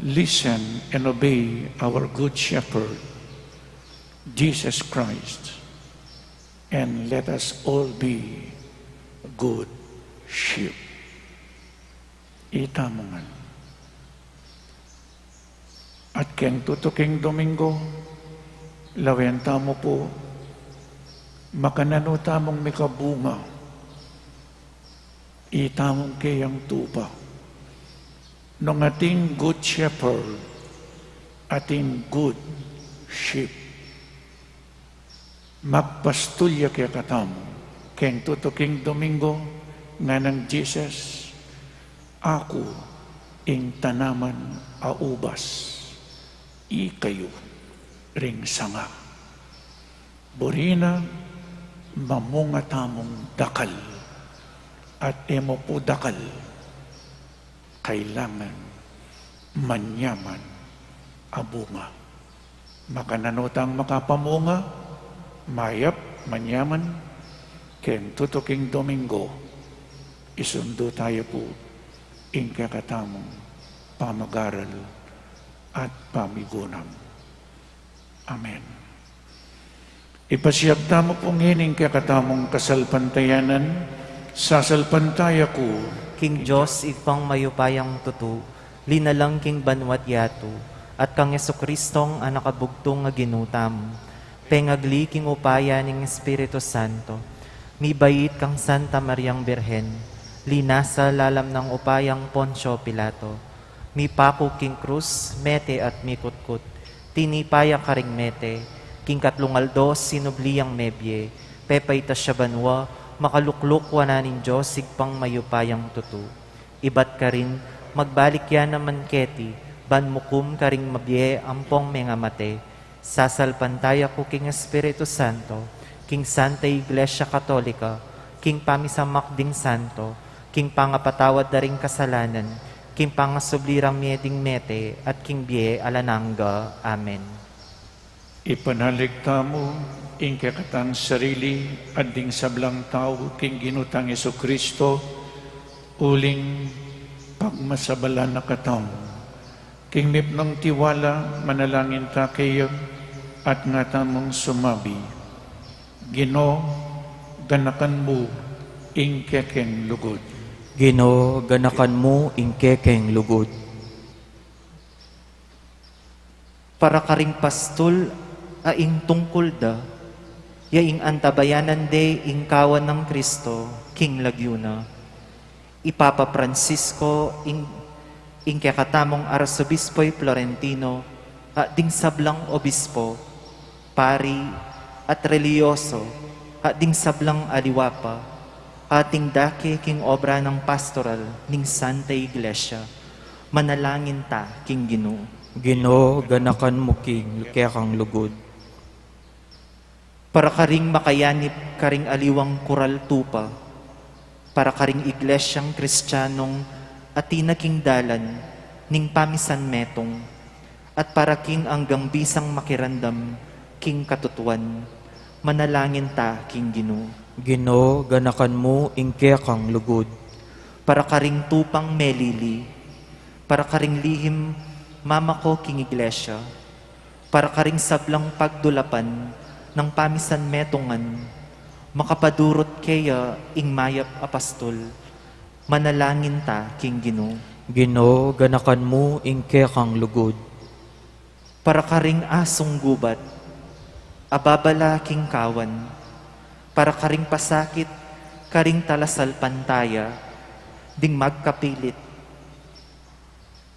listen, and obey our Good Shepherd, Jesus Christ, and let us all be good sheep. Itamu ngan. At keng tutuking Domingo, lawen tamu pu, makananu tamung mikabunga, itamung keyang tupa. Nung ating Good Shepherd, ating good sheep. Magpastul ya kekatamu, keng tutuking Domingo, nganang Jesus, aku ing tanaman a ubas, ikayu ring sanga. Buri na mamunga tamung dakal, at e mu pu dakal, kailangan manyaman a bunga. Makananu tang makapamunga, mayap, manyaman, keng tutuking Domingo, isundu tayu pu ing kekatamung pamagaral at pamigunam. Amen. Ipasiag tamu pu ngeni ing kekatamung kasalpantayanan, sasalpantaya ku king Dios Ibpang mayupayang tutu, linalang king banua't yatu, at kang Jesucristong Anak a bugtung a Ginu tamu, pengagli king upaya ning Espiritu Santo, mibait kang Santa Mariang Birhen, linasa lalam nang upayang Poncio Pilato, mipaku king krus, mete at mikutkut, tinipa ya karing mete, king katlung aldo sinubli yang mebie, pepaitas ya banua, makalukluk wanan ning Dios Ibpang mayupayang tutu. Ibat karin, magbalik ya naman keti, ban mukum karing mabie ampong mengamate. Sasalpantaya ku king Espiritu Santo, king Santa Iglesia Katolika, king pamisamak ding santo, king pangapatawad da ring kasalanan, king pangasubli rang mie ding mete, at king bie alang angga. Amen. Ipanalig tamu ing kekatang sarili at ding sablang tau king Ginu tang Jesucristo, uling pagmasabalan na katamu. King mipnung tiwala, manalangin ta keya, at nga tamung sumabi, Ginu, ganakan mu ing kekeng lugud. Ginu, ganakan mu ing kekeng lugud. Para karing pastul a ing tungkul da, ya ing antabayanan de ing kawan nang Kristo king lagyu na. I Papa Francisco ing, ing kekatamung Arsobispo y Florentino, a ding sablang obispo, pari, at relihiyoso, at ding sablang aliwa pa, ating dake king obra nang pastoral ning Santa Iglesia, manalangin ta king Ginu. Ginu, ganakan mu king kekang lugud. Para karing makayanib karing aliwang kural tupa, para karing iglesyang Kristianong atin na king dalan ning pamisan metung, at para king anggang bisang makiramdam king katutuan, manalangin ta king Ginu. Ginu, ganakan mu ing kekang lugud. Para karing tupang melili, para karing lihim mamako king iglesia, para karing sablang pagdulapan nang pamisan metungan, makapadurut keya ing mayap a pastol, manalangin ta king Ginu. Ginu, ganakan mu ing kekang lugud. Para karing asung gubat, ababala king kawan, para karing pasakit, karing talasalpantaya, ding magkapilit,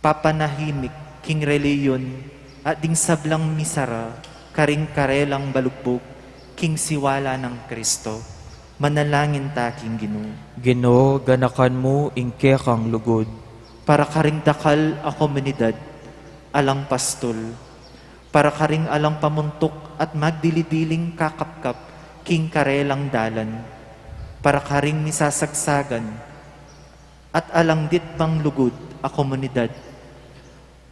papanahimik king relihiyon, at ding sablang misara karing karelang balugbug king siwala nang Kristo, manalangin ta king Ginu. Ginu, ganakan mu ing kekang lugud. Para karing dakal a komunidad, alang pastol, para karing alang pamuntuk at magdili-diling kakapkap king karelang dalan, para karing misasagsagan at alang ditbang lugud a komunidad,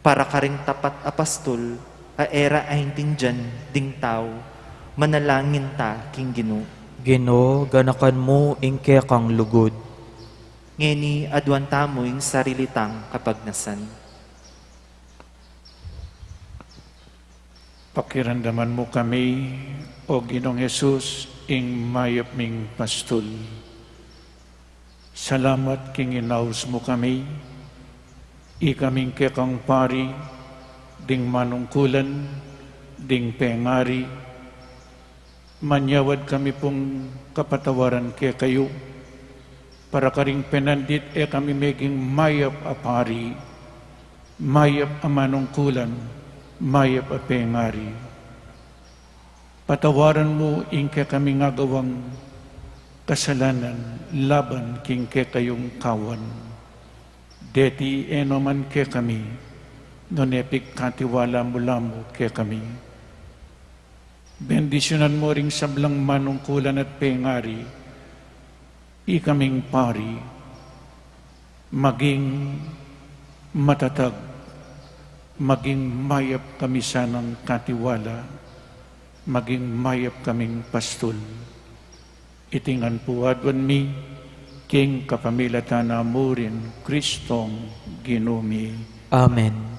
para karing tapat a pastol a e ra aintindian ding tau, manalangin ta king Ginu. Ginu, ganakan mu ing kekang lugud. Ngeni aduan tamu ing sarili tang kapagnasan. Pakiramdaman mu kami, O Ginung Jesus, ing mayap ming pastol. Salamat king inaus mu kami, ikaming kekang pari, ding manungkulan, ding pengari, manyawad kami pung kapatawaran kekayu, para karing penandit e kami meging mayap a pari, mayap a manungkulan, mayap a pengari. Patawaran mu ing kekaming agawang kasalanan laban king kekayung kawan. Deti e no man kekami, nune pigkatiwala mu la mu kekami. Bendisyunan mu ring sablang manungkulan at pengari, ikaming pari, maging matatag, maging mayap kami sanang katiwala, maging mayap kaming pastol. Iti ngan pu aduan mi, king kapamilatan na murin Kristong Ginu mi. Amen.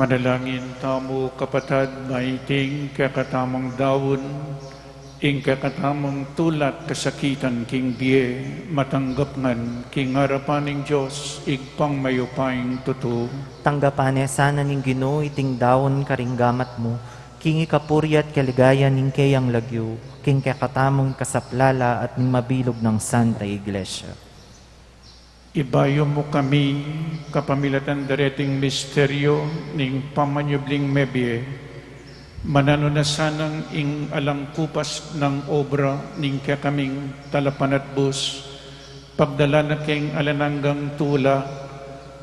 Manalangin tamu, kapatad, ba iting kekatamung daun, ing kekatamung tula't kasakitan king bie, matanggap ngan king arapan ning Dios, Ibpang mayupayang tutu. Tanggapan ne sana ning Ginu iting daun karing gamat mu, king ikapuri at kaligayan ning keyang lagyu, king kekatamung kasaplalan at ning mabilug nang Santa Iglesia. Ibayu mu kami, kapamilatan dereting misteryo ning pamanyubling mebie, mananu na sanang ing alang kupas nang obra ning kekaming talapanatbus, pagdala na keng alang anggang tula,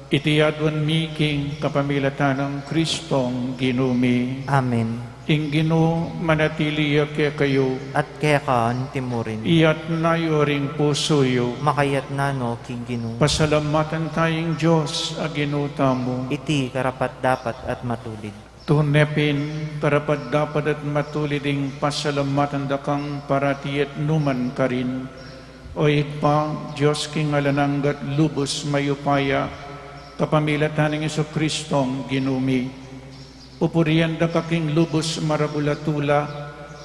iti aduan mi king kapamilatan nang Kristong Ginu mi. Amen. Ing Ginu manatili ya kekayu. At keka antimurin. Iyatna yu ring pusu yu. Makayatna no king Ginu. Pasalamatan taya ing Dios a Ginu tamu. Iti karapat-dapat at matulid. Tune pin, karapat-dapat at matulid ing pasalamatan da kang parati at nukarin man, O Ibpa, Dios king alang angga't lubus mayupaya, kapamilatan nang Jesucristong Ginu mi. Pupurian da ka king lubus maragul a tula,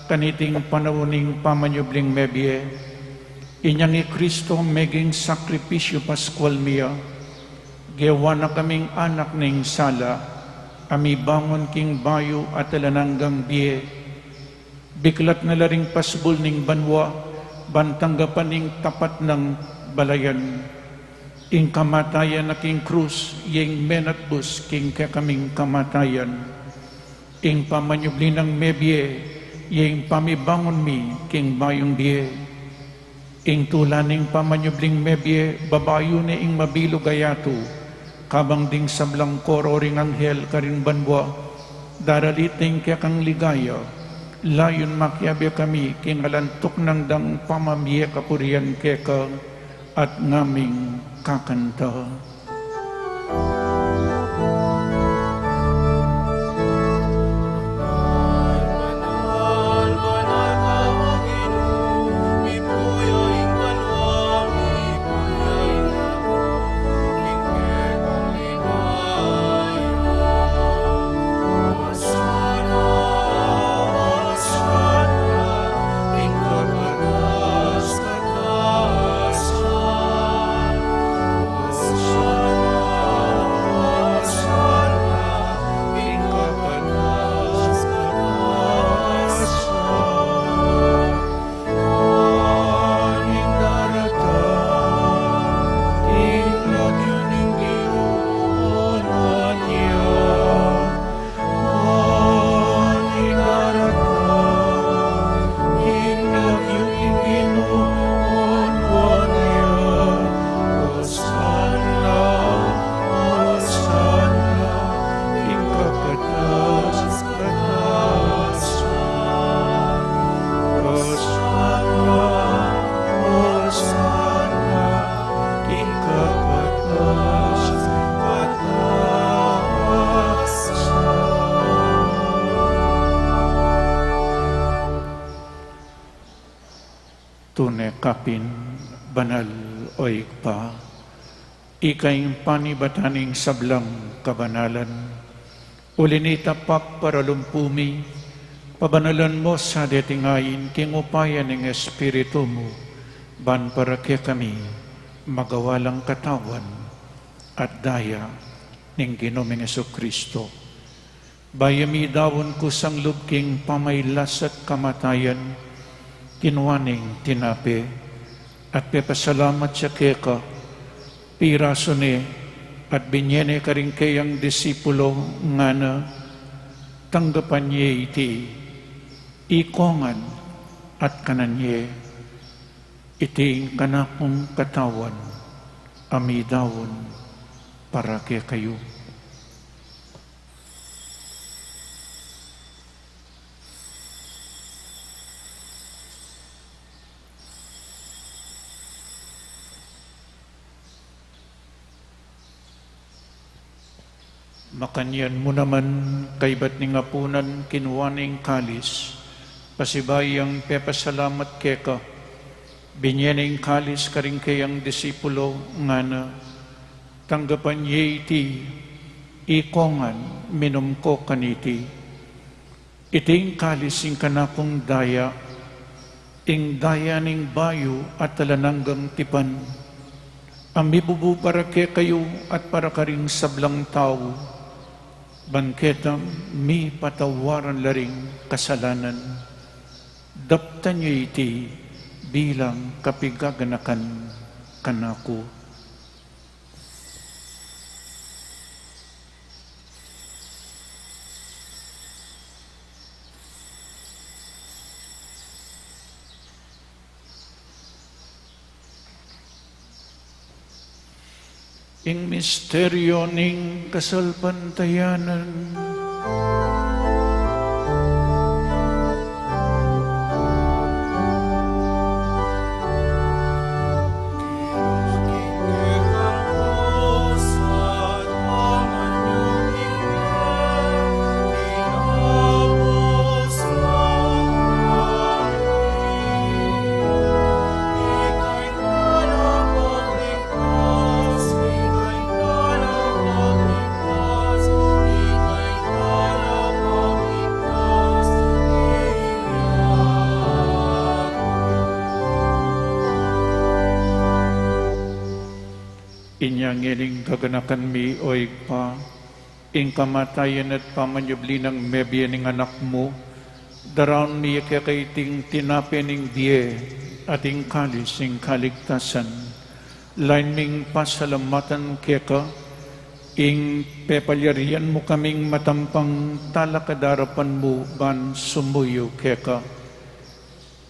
kaniting panaun ning pamanyubling mebie. Inyang i Kristo meging sakripisyu Paskual mi ya, gewa na kaming anak ning sala, a mibangun king bayu at alang anggang bie. Biklat na la ring pasbul ning banua, ban tanggapan ing tapat nang balayan. Ing kamatayan na king krus, ya ing menatbus king kekaming kamatayan. Ing pamanyubli nang mebie, ya ing pamibangun mi king bayung bie. Ing tula ning pamanyubling mebie, babayun ne ing mabilug a yatu, kabang ding sablang koro ring anghel karin banua, daralit ing kekang ligaya, layun makiabe kami king alang tuknang dang pamamie kapurian keka, at ngaming kakanta. Tune ka pin banal, o Ibpa, ika ing panibatan ning sablang kabanalan. Uli na nita, pagparalumpu mi, pabanalan mu sa deting ain king upaya ning Espiritu mu, ban para kekami magawa lang katawan at daya ning Ginu ming Jesucristo. Bayu mi daun kusang lub king pamailas at kamatayan, kinua ne ing tinape, at pepasalamat ya keka, pirasu ne, at binye ne karing keyang disipulo, ngana, tanggapan ye iti, ikongan, at kanan ye, iti ing kanakung katawan, a midaun para kekayu. Makanyan mu naman, kaibat ning apunan, kinua ne ing kalis, pasibayu yang pepasalamat keka, binye ne ing kalis karing keyang disipulo, ngana, tanggapan ye iti, Ikongan, minum ko kaniti. Iti ing kalis ning kanakung daya, ing daya ning bayu at alang anggang tipan, a mibubu para kekayu at para karing sablang tau, ban ketang mipatawaran la ring kasalanan. Daptan yu iti bilang kapigaganakan kanaku. Ing misteryo ning kasalpantayanan. Inya ngening gaganakan mi, o Ibpa, ing kamatayan at pamanyubli nang mebie ning Anak mu, daraun mi keka iting tinape ning bie at ing kalis ning kaligtasan. Lain ming pasalamatan keka ing pepalyarian mu kaming matampang talakad king arapan mu ban sumuyu keka.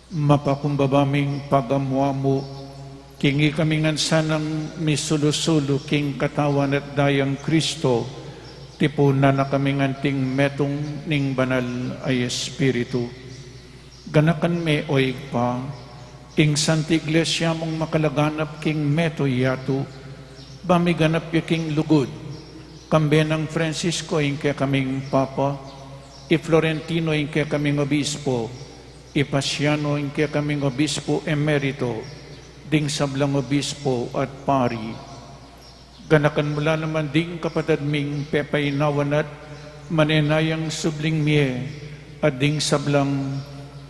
Mapakumbaba ming pagamu-amu king ikami ngan sanang misulu-sulu king katawan at dayang Kristo, tipunan na kami ngan king metung ning Banal a Espiritu. Ganakan me, o Ibpa, ing Santa Iglesia mung makalaganap king metung yatu, ba miganap ya king lugud, kambe nang Francisco ing kekaming Papa, i Florentino ing kekaming Obispo, i Pasiano ing kekaming Obispo Emerito, ding sablang obispo at pari. Ganakan mu la naman ding kapatad ming pepainawan at manenayang subling mie, at ding sablang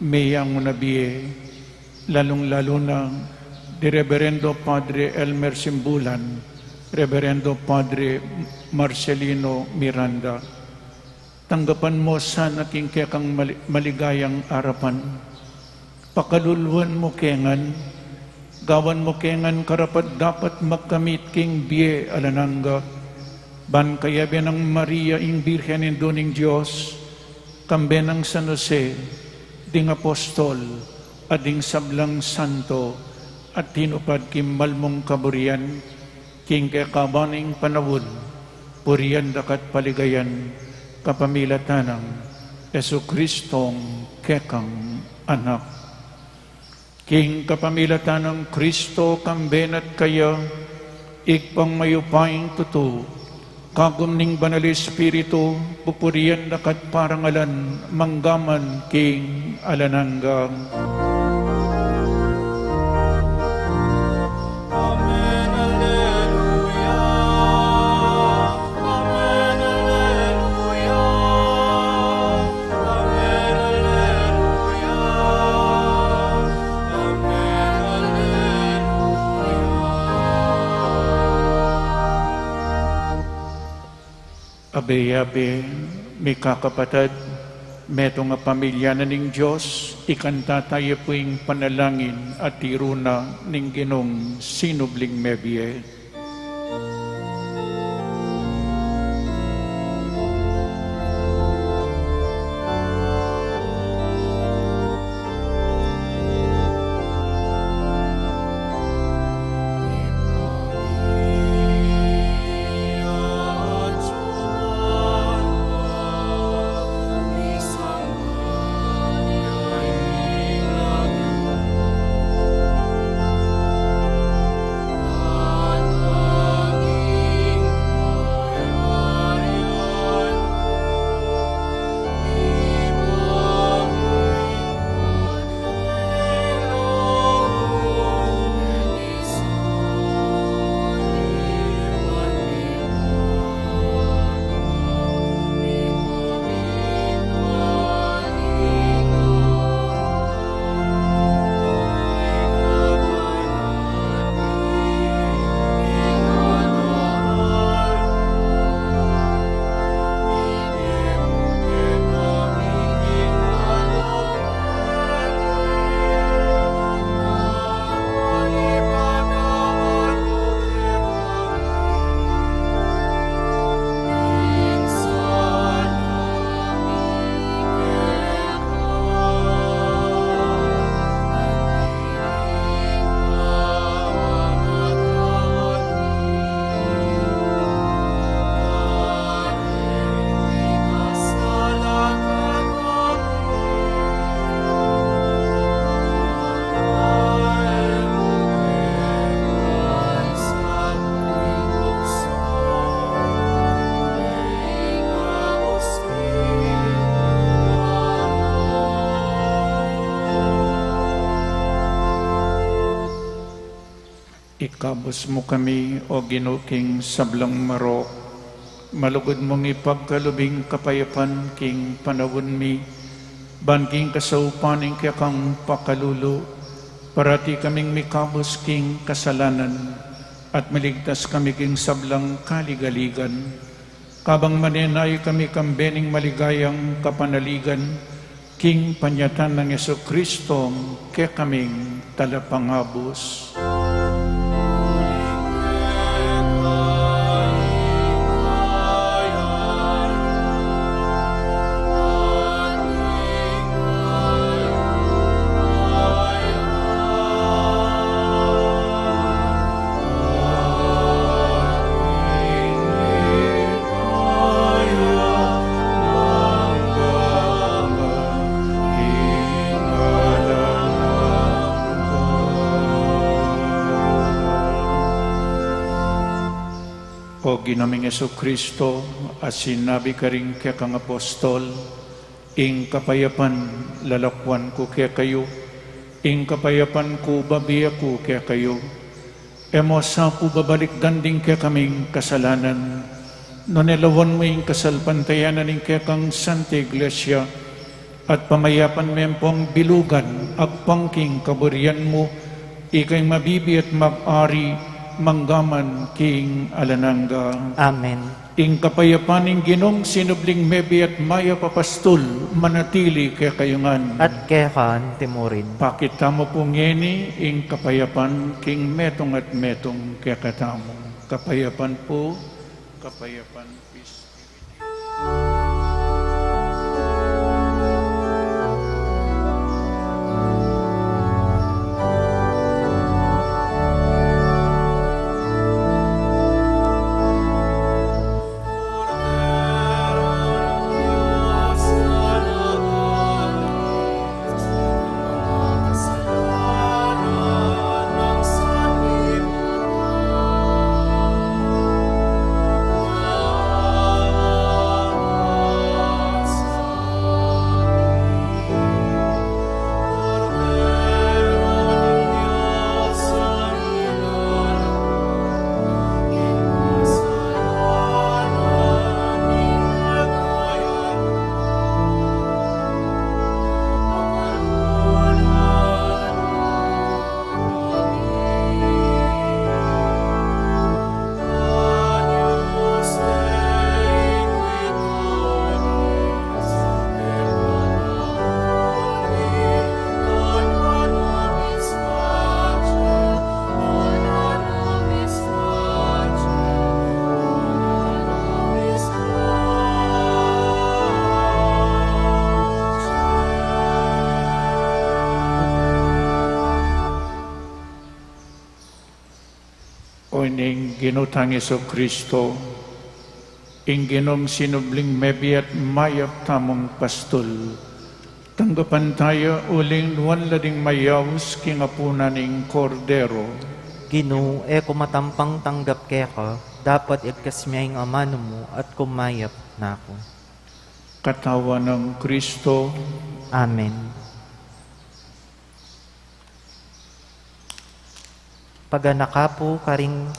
meyanguna bie, lalung-lalu na di Reverendo Padre Elmer Simbulan, Reverendo Padre Marcelino Miranda. Tanggapan mu sana king kekang mali-, maligayang arapan. Pakaluluan mu ke ngan, gawan mu ke ngan karapat-dapat magkamit king bie alang angga, ban kayabe nang Maria ing Birhen Indu ning Dios, kambe nang San Jose, ding apostol, at ding sablang santo, at tinupad king malmung kaburian, king kekaban ning panaun, purian da ka at paligayan, kapamilatan nang Jesucristong kekang Anak. King kapamilatan nang Kristo, kambe na at kaya, Ibpang mayupayang tutu, kagum ning Banal Espiritu, pupurian da ka at parangalan, mangga man king alang angga. Amen, alleluia. Amen, alleluia. Amen, alleluia. Amen, alleluia. Abe-abe, mikakapatad, metung a pamilya na ning Dios, ikanta taya pu ing panalangin a tiru na ning Ginung sinubling mebie. Ikabus mu kami, O Ginu, king sablang marok. Malugud mung ipagkalub ing kapayapan king panaun mi, ban king kasaupan ning kekang pakalulu, parati kaming mikabus king kasalanan, at maligtas kami king sablang kaligaligan. Kabang manenaya kami kambe ning maligayang kapanaligan, king panyatang nang Jesucristo, kekaming Talapangabus. O Ginu ming Jesucristo, a sinabi karing kekang apostol, ing kapayapan lalakuan ku kekayu, ing kapayapan ku bibie ku kekayu. E mu sa pu babalikdan ding kekaming kasalanan, nune lawan mu ing kasalpantayanan ning kekang Santa Iglesia, at pamayapan me pung bilugan agpang king kaburian mu, ika ing mabibie at mag-ari manggaman king alang angga. Amen. Ing kapayapan ning Ginung sinubling mebie at mayap a pastul manatili kekayu ngan. At keka anti mu rin. Pakit tamu pu ngeni ing kapayapan king metung at metung kekatamu. Kapayapan pu, kapayapan, peace be with you. O ning Ginu tang Jesucristo, ing Ginung sinubling mebie at mayap tamung pastul, tanggapan taya uling nuan la ding mayaus king apunan ning Kordero. Ginu, e ku matampang tanggap keka, dapot igkas me ing amanu mu at kumayap na ku. Katawan nang Kristo. Amen. Paganaka pu karing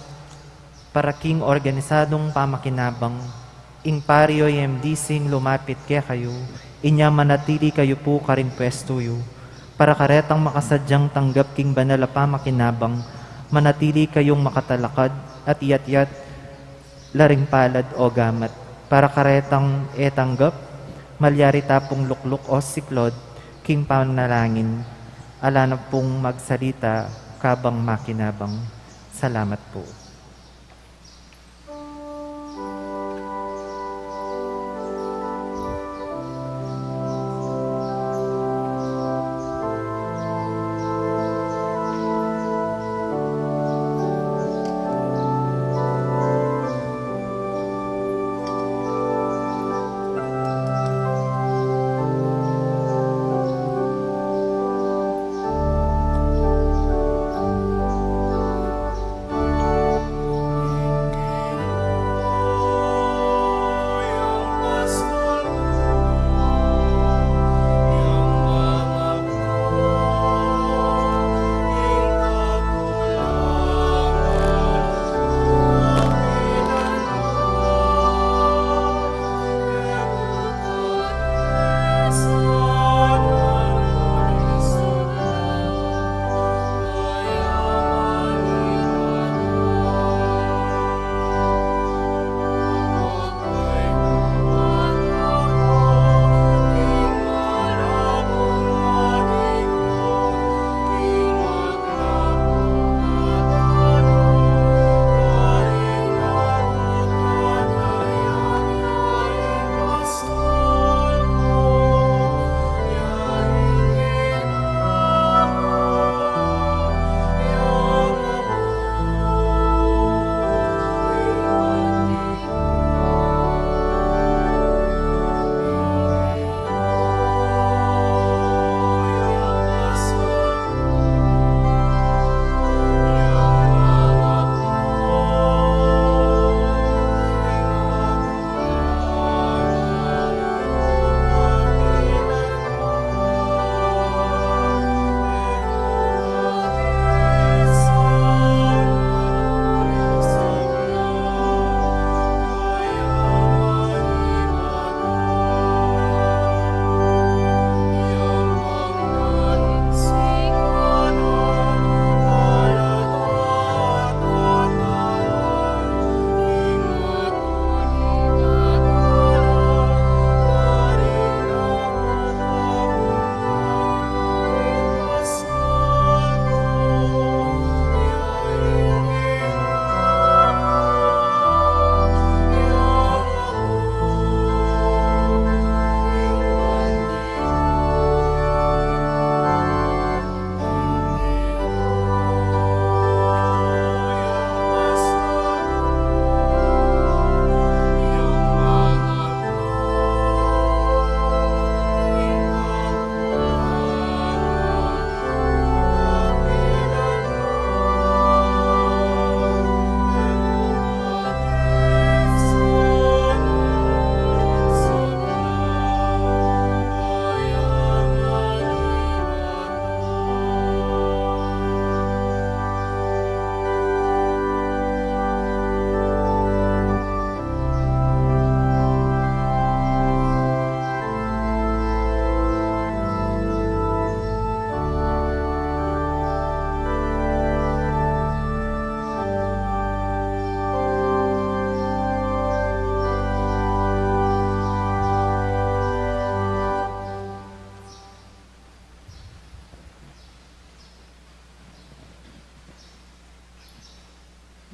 para king organisadung pamakinabang, ing pari o M D C ing lumapit kekayu, inya manatili kayu pu karing pwestu yu, para karetang makasadyang tanggap king banal a pamakinabang, manatili kayung makatalakad at iyatyat la ring palad o gamat, para karetang e tanggap, malyari ta pung lukluk o siklod king panalangin, ala na pung magsalita kabang makinabang. Salamat pu.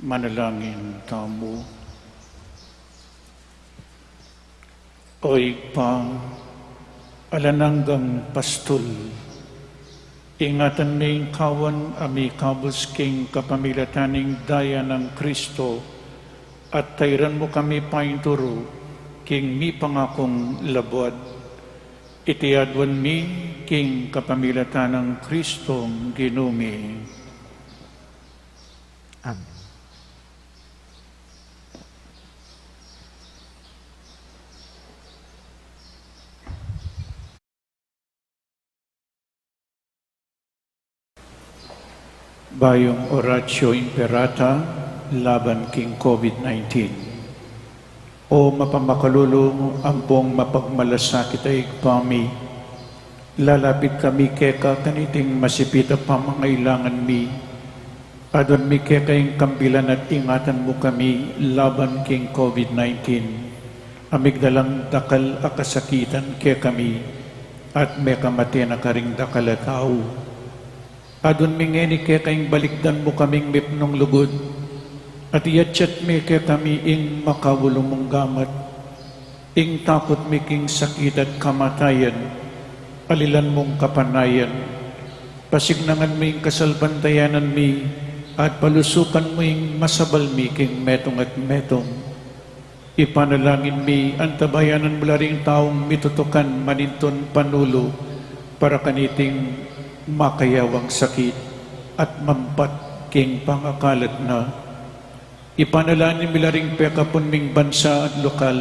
Manalangin tamu. O Ibpa, alang anggang pastul, ingatan me ing kawan a mikabus king kapamilatan ning daya nang Kristo, at tairan mu kami painturu king mipangakung labuad. Iti aduan mi king kapamilatan nang Kristong Ginu mi. Amen. Bayung Oratio Imperata laban king COVID nineteen. O mapamakalulu ampong mapagmalasakit a Ibpa mi, lalapit kami keka kaniting masipit a pamangailangan mi. Aduan mi keka ing kambilan at ingatan mu kami laban king COVID nineteen. A migdalang dakal a kasakitan kekami at mekamate na karing dakal a tau. Aduan mi ngeni keka ing balikdan mu kaming mipnung lugud, at iyatyat me kekami ing makaulu mung gamat. Ing takut mi king sakit at kamatayan, alilan mung kapanayan. Pasiknangan mu ing kasalpantayanan mi, at palusukan mu ing masabal mi king metung at metung. Ipanalangin mi, antabayanan mu la ring taung mitutukan manintun panulu para kaniting makayawang sakit at mampat king pangakalat na. Ipanalangin mi la ring pekapun ming bansa at lokal,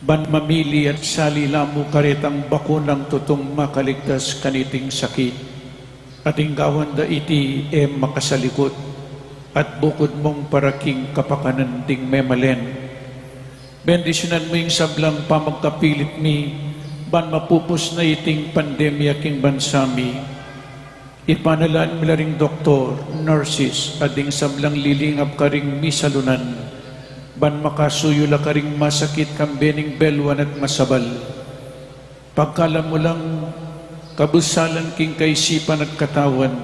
ban mamili at sali la mu karetang bakunang tutung makaligtas kaniting sakit. At ing gawan da iti e makasalikut, at bukud mung para king kapakanan ding memalen. Bendisyunan mu ing sablang pamagkapilit mi, ban mapupus na iting pandemya king bansa mi. Ipanalangin mi la ring doktor, nurses, at ding sablang lilingap karing misalunan, ban makasuyu la karing masakit kambe ning beluan at masabal. Pagkalam mu lang kabusalan king kaisipan at katawan,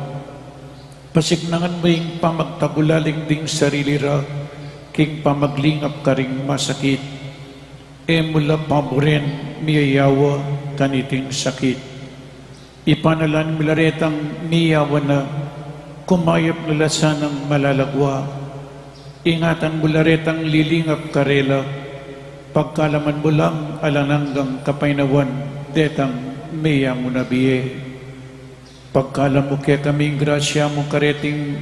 pasiknangan mu ing pamagtagulaling ding sarili ra king pamaglingap karing masakit. E mu la paburen miyayawa kaniting sakit. Ipanalangin mi la retang miyawa na, kumayap na la sanang malalagwa. Ingatan mu la retang lilingap karela, pagkalaman mu lang alang anggang kapaynawan detang meyangu na bie. Pagkalam mu kekaming grasya mu kareting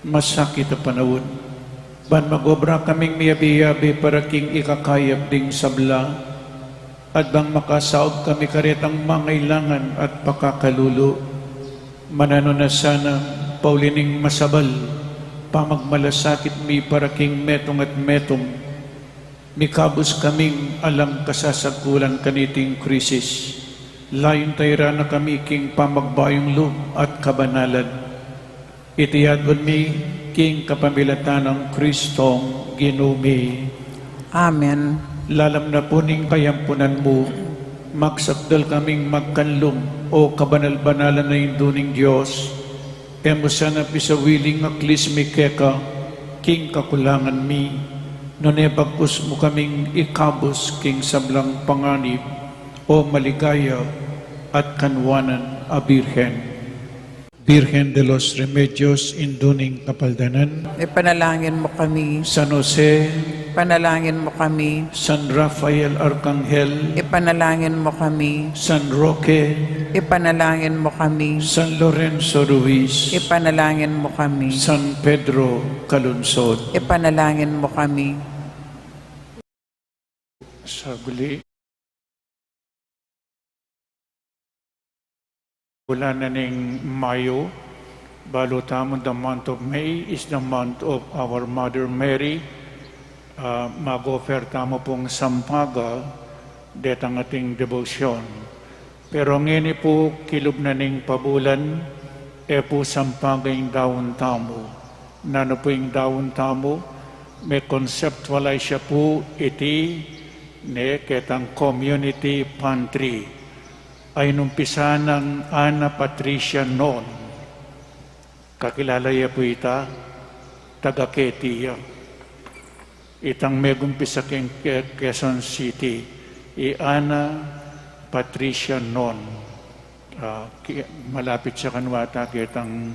masakit a panaun, ban magobra kaming miyabe-yabe para king ikakayap ding sabla, at bang makasaub kami karetang mangailangan at pakakalulu. Mananu na sana, pauli ning masabal pamagmalasakit mi para king metung at metung, mikabus kaming alang kasasagkulan kaniting krisis. Layun tairan na kami king pamagbayung lub at kabanalan. Iti aduan mi king kapamilatan nang Kristong Ginu mi. Amen. Lalam na pu ning kayampunan mu, magsakdal kaming magkanlum, o kabanal-banalan a Indu ning Dios. E mu sana pisawili ing aklis mi keka king kakulangan mi, nune bagkus mu kaming ikabus king sablang panganib, o maligaya at kanwanan a Birhen. Birhen de los Remedios, Indu ning Kapaldanan. Ipanalangin mo kami. San Jose. Ipanalangin mo kami. San Rafael Arkanghel. Ipanalangin mo kami. San Roque. Ipanalangin mo kami. San Lorenzo Ruiz. Ipanalangin mo kami. San Pedro Calungsod. Ipanalangin mo kami. Saguli. Bulan na ning Mayo, balu tamu, the month of May is the month of our Mother Mary. Ah, mag-offer tamu pung sampaga, detang ating debosyon. Pero ngeni pu, kilub na ning pabulan, e pu sampaga ing daun tamu. Nanu pu ing daun tamu? Me-conceptualize ya pu iti ne ketang community pantry a inumpisan nang Ana Patricia Non. Kakilala ye pu ita? taga Quezon ya. Itang megumpisa keng Ke-, Quezon City, i Ana Patricia Non. Ah, ki-, malapit ya kanwa ta ketang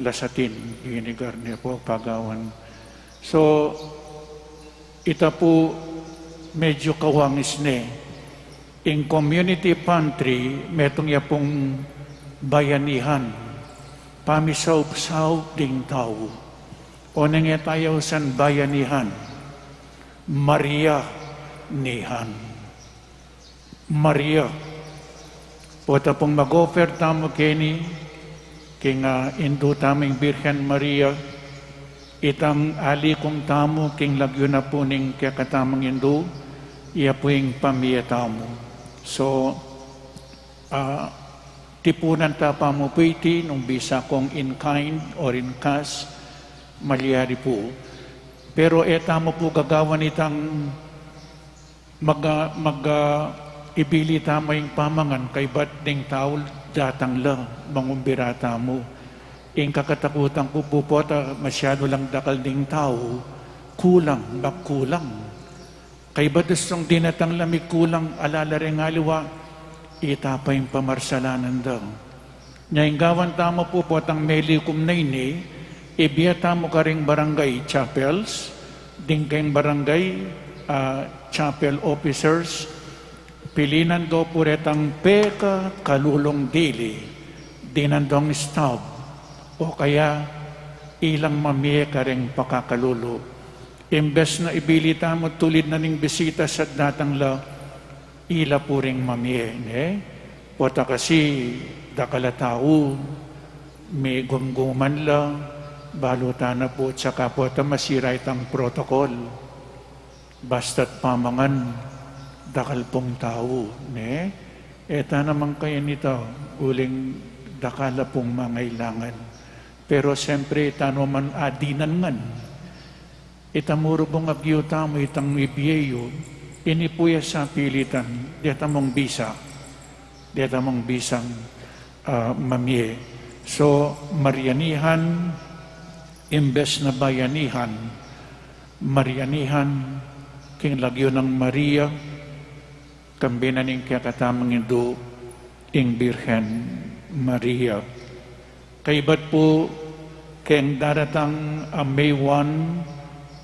Lasatin, binigar ne pu pagawan. So, ita pu medyu kawangis ne. Ing community pantry, metung ya pung bayanihan, pamisaup-saup ding tau. Oneng e ta ya usan bayanihan, Maria nihan. Maria. Pota pung mag-offer tamu keni, king, ah, Indu tamung Birhen Maria, itang alikum tamu king lagyu na pu ning kekatamung Indu, iya pu ing pamie tamu. So, ah, tipunan ta pa mu pu iti, nung bisa kung in kind or in cash, malyari pu. Pero e tamu pu gagawan itang mag-, mag-, ah, ibili tamu ing pamangan, kaybat ding tau datang la, mangumbira tamu. Ing kakatakutan ku pu pota masyadu lang dakal ding tau, kulang, magkulang. Kaybat dustung dinatang la mikulang, ala la ring aliwa, ita pa ing pamarsalanan da. Nya ing gawan tamu pu potang melikum na ini, ibie tamu karing barangay chapels, ding keng barangay, ah, chapel officers, pilinan do pu retang pekakalulung dili, dinan dong staff, o kaya ilang mamie karing pakakalulu. Imbes na ibili tamu tulid na ning bisita sa datang la, ila pu ring mamie, ne? Pota kasi dakal a tau, migumguman la, balu ta na pu, tsaka pota masira itang protocol. Basta't pamangan, dakal pung tau, ne? E ta naman kaya nita, uling dakal a pung mangailangan. Pero siyempre, e ta naman adinan ngan. Ita mu rugyan agyu tamu itang ibie yu, ini pu ya sapilitan, deta mung bisa, deta mung bisang, ah, mamie. So, Marianihan, imbes na bayanihan, Marianihan, king lagyu nang Maria, kambe na ning kekatamung Indu, ing Birhen Maria. Kaybat pu keng daratang a May one,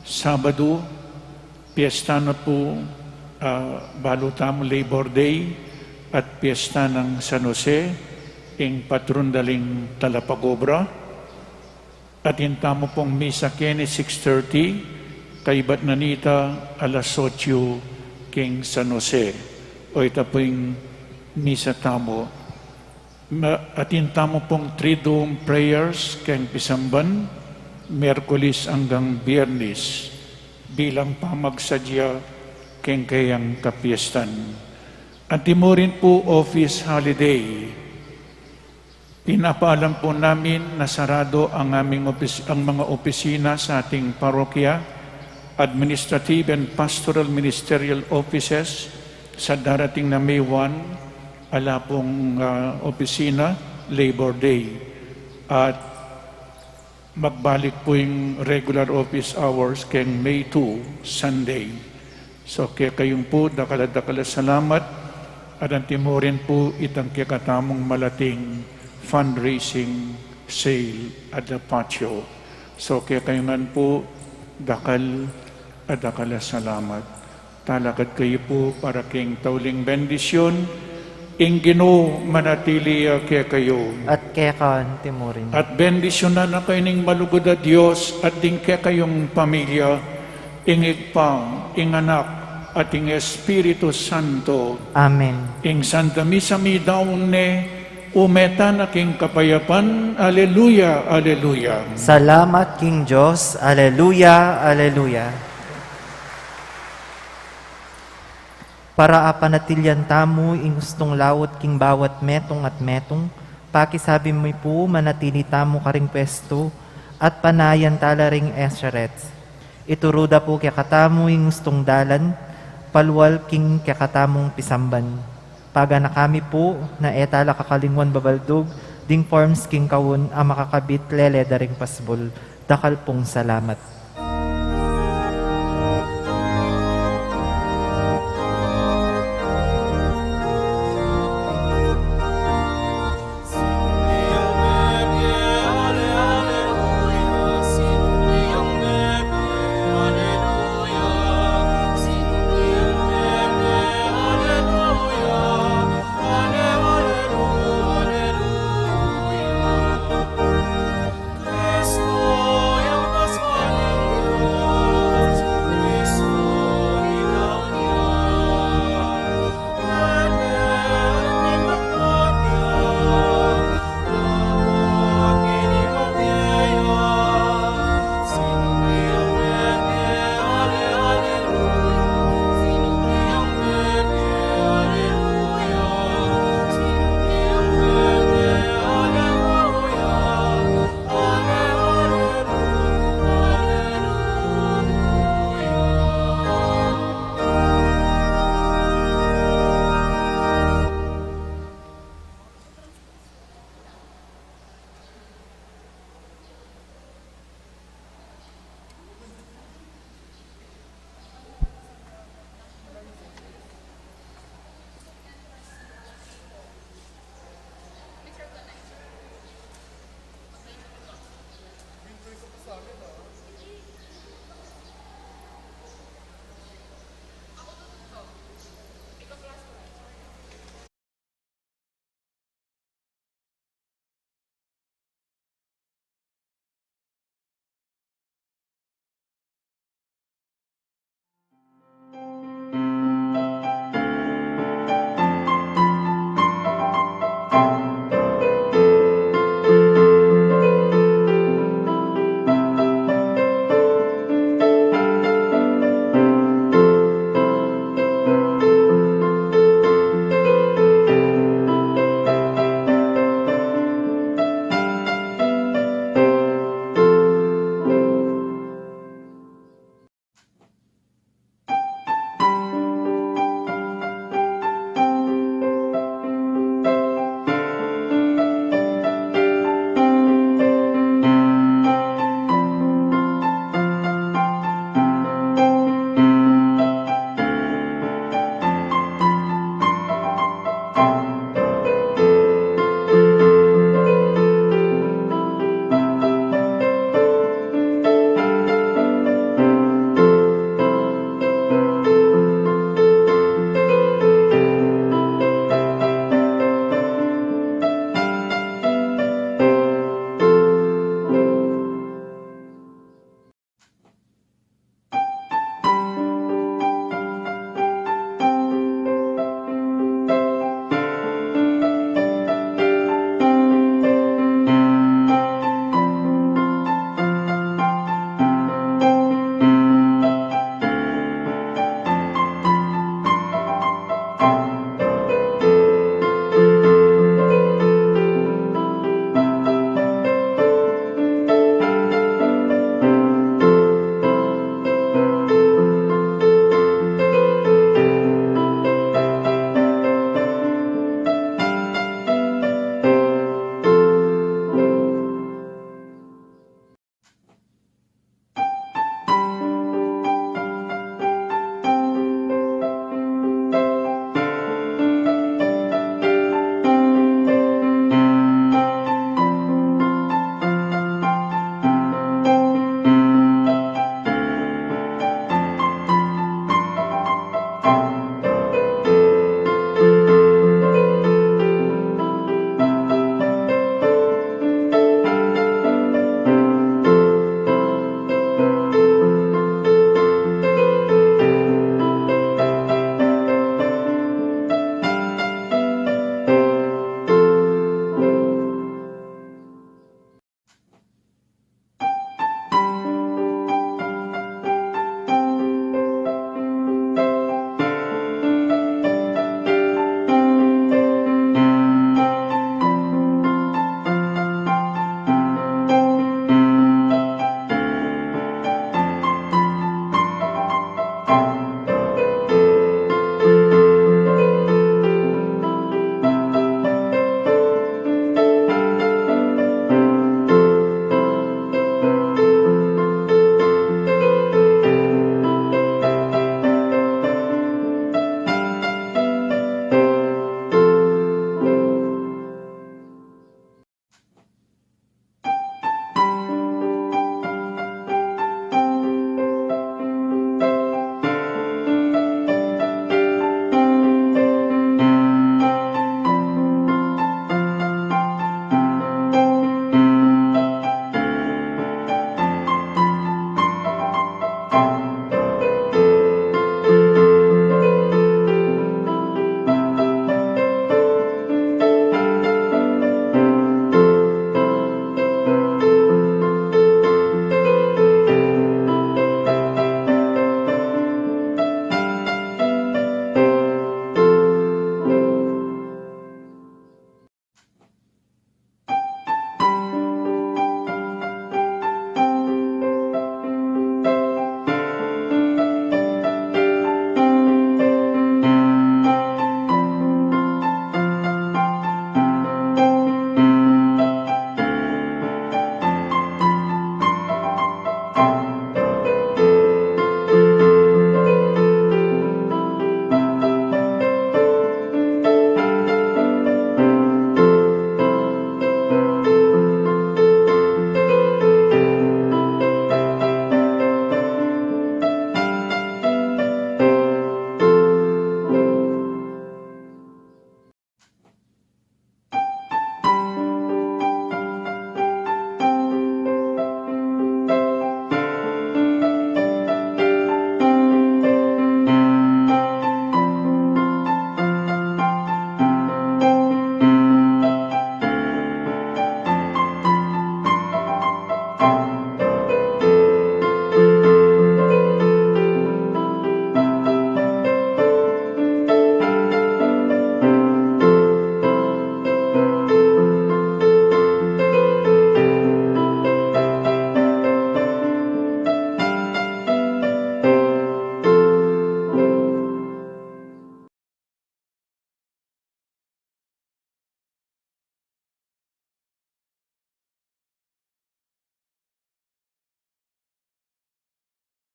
Sabadu, piesta na pu, ah, balu tamu Labor Day, at piesta nang San Jose, ing patron da ling talapagobra. Atin tamu pung misa keni six thirty, kaybat na nita alas otso king San Jose. O ita pu ing misa tamu. Ma-, atin tamu pung Triduum prayers keng pisamban, Miyerkules anggang Biyernes, bilang pamagsadya keng kayang kapiestan. Antimurin pu office holiday. Pinapaalam po namin na sarado ang aming opis-, ang mga opisina sa ating parokya, administrative and pastoral ministerial offices sa darating na May one, ala pong, ah, opisina, Labor Day. At magbalik po ing regular office hours keng May two, Sunday. So, kekayung po, dakal a dakal a salamat, at antimurin po itang kekatamung malating fundraising sale at the patio. So, kekayungan po, dakal a dakal a salamat. Talakad kayu pu para king tauling bendisyun. Ing Ginu manatili ya kekayu. At keka antimurin. At bendisyunan na kayu ning malugud a Dios at ding kekayung pamilya, ing Ibpa, ing Anak, at ing Espiritu Santo. Amen. Ing Santa Misa midaun ne, ume tana king kapayapan. Aleluya, aleluya. Salamat king Dios. Aleluya, aleluya. Para apanatilyan tamu ing ustung laut king bawat metung at metung, pakisabi mi pu manatili tamu karing pwestu at panayan tala ring Escherichia. Ituru da pu kekatamu ing ustung dalan, palual king kekatamung pisamban. Paganaka mi pu na e tala kakalingwan babaldug Ding forms king kaun a makakabit lele da ring pasbul. Dakal pung salamat.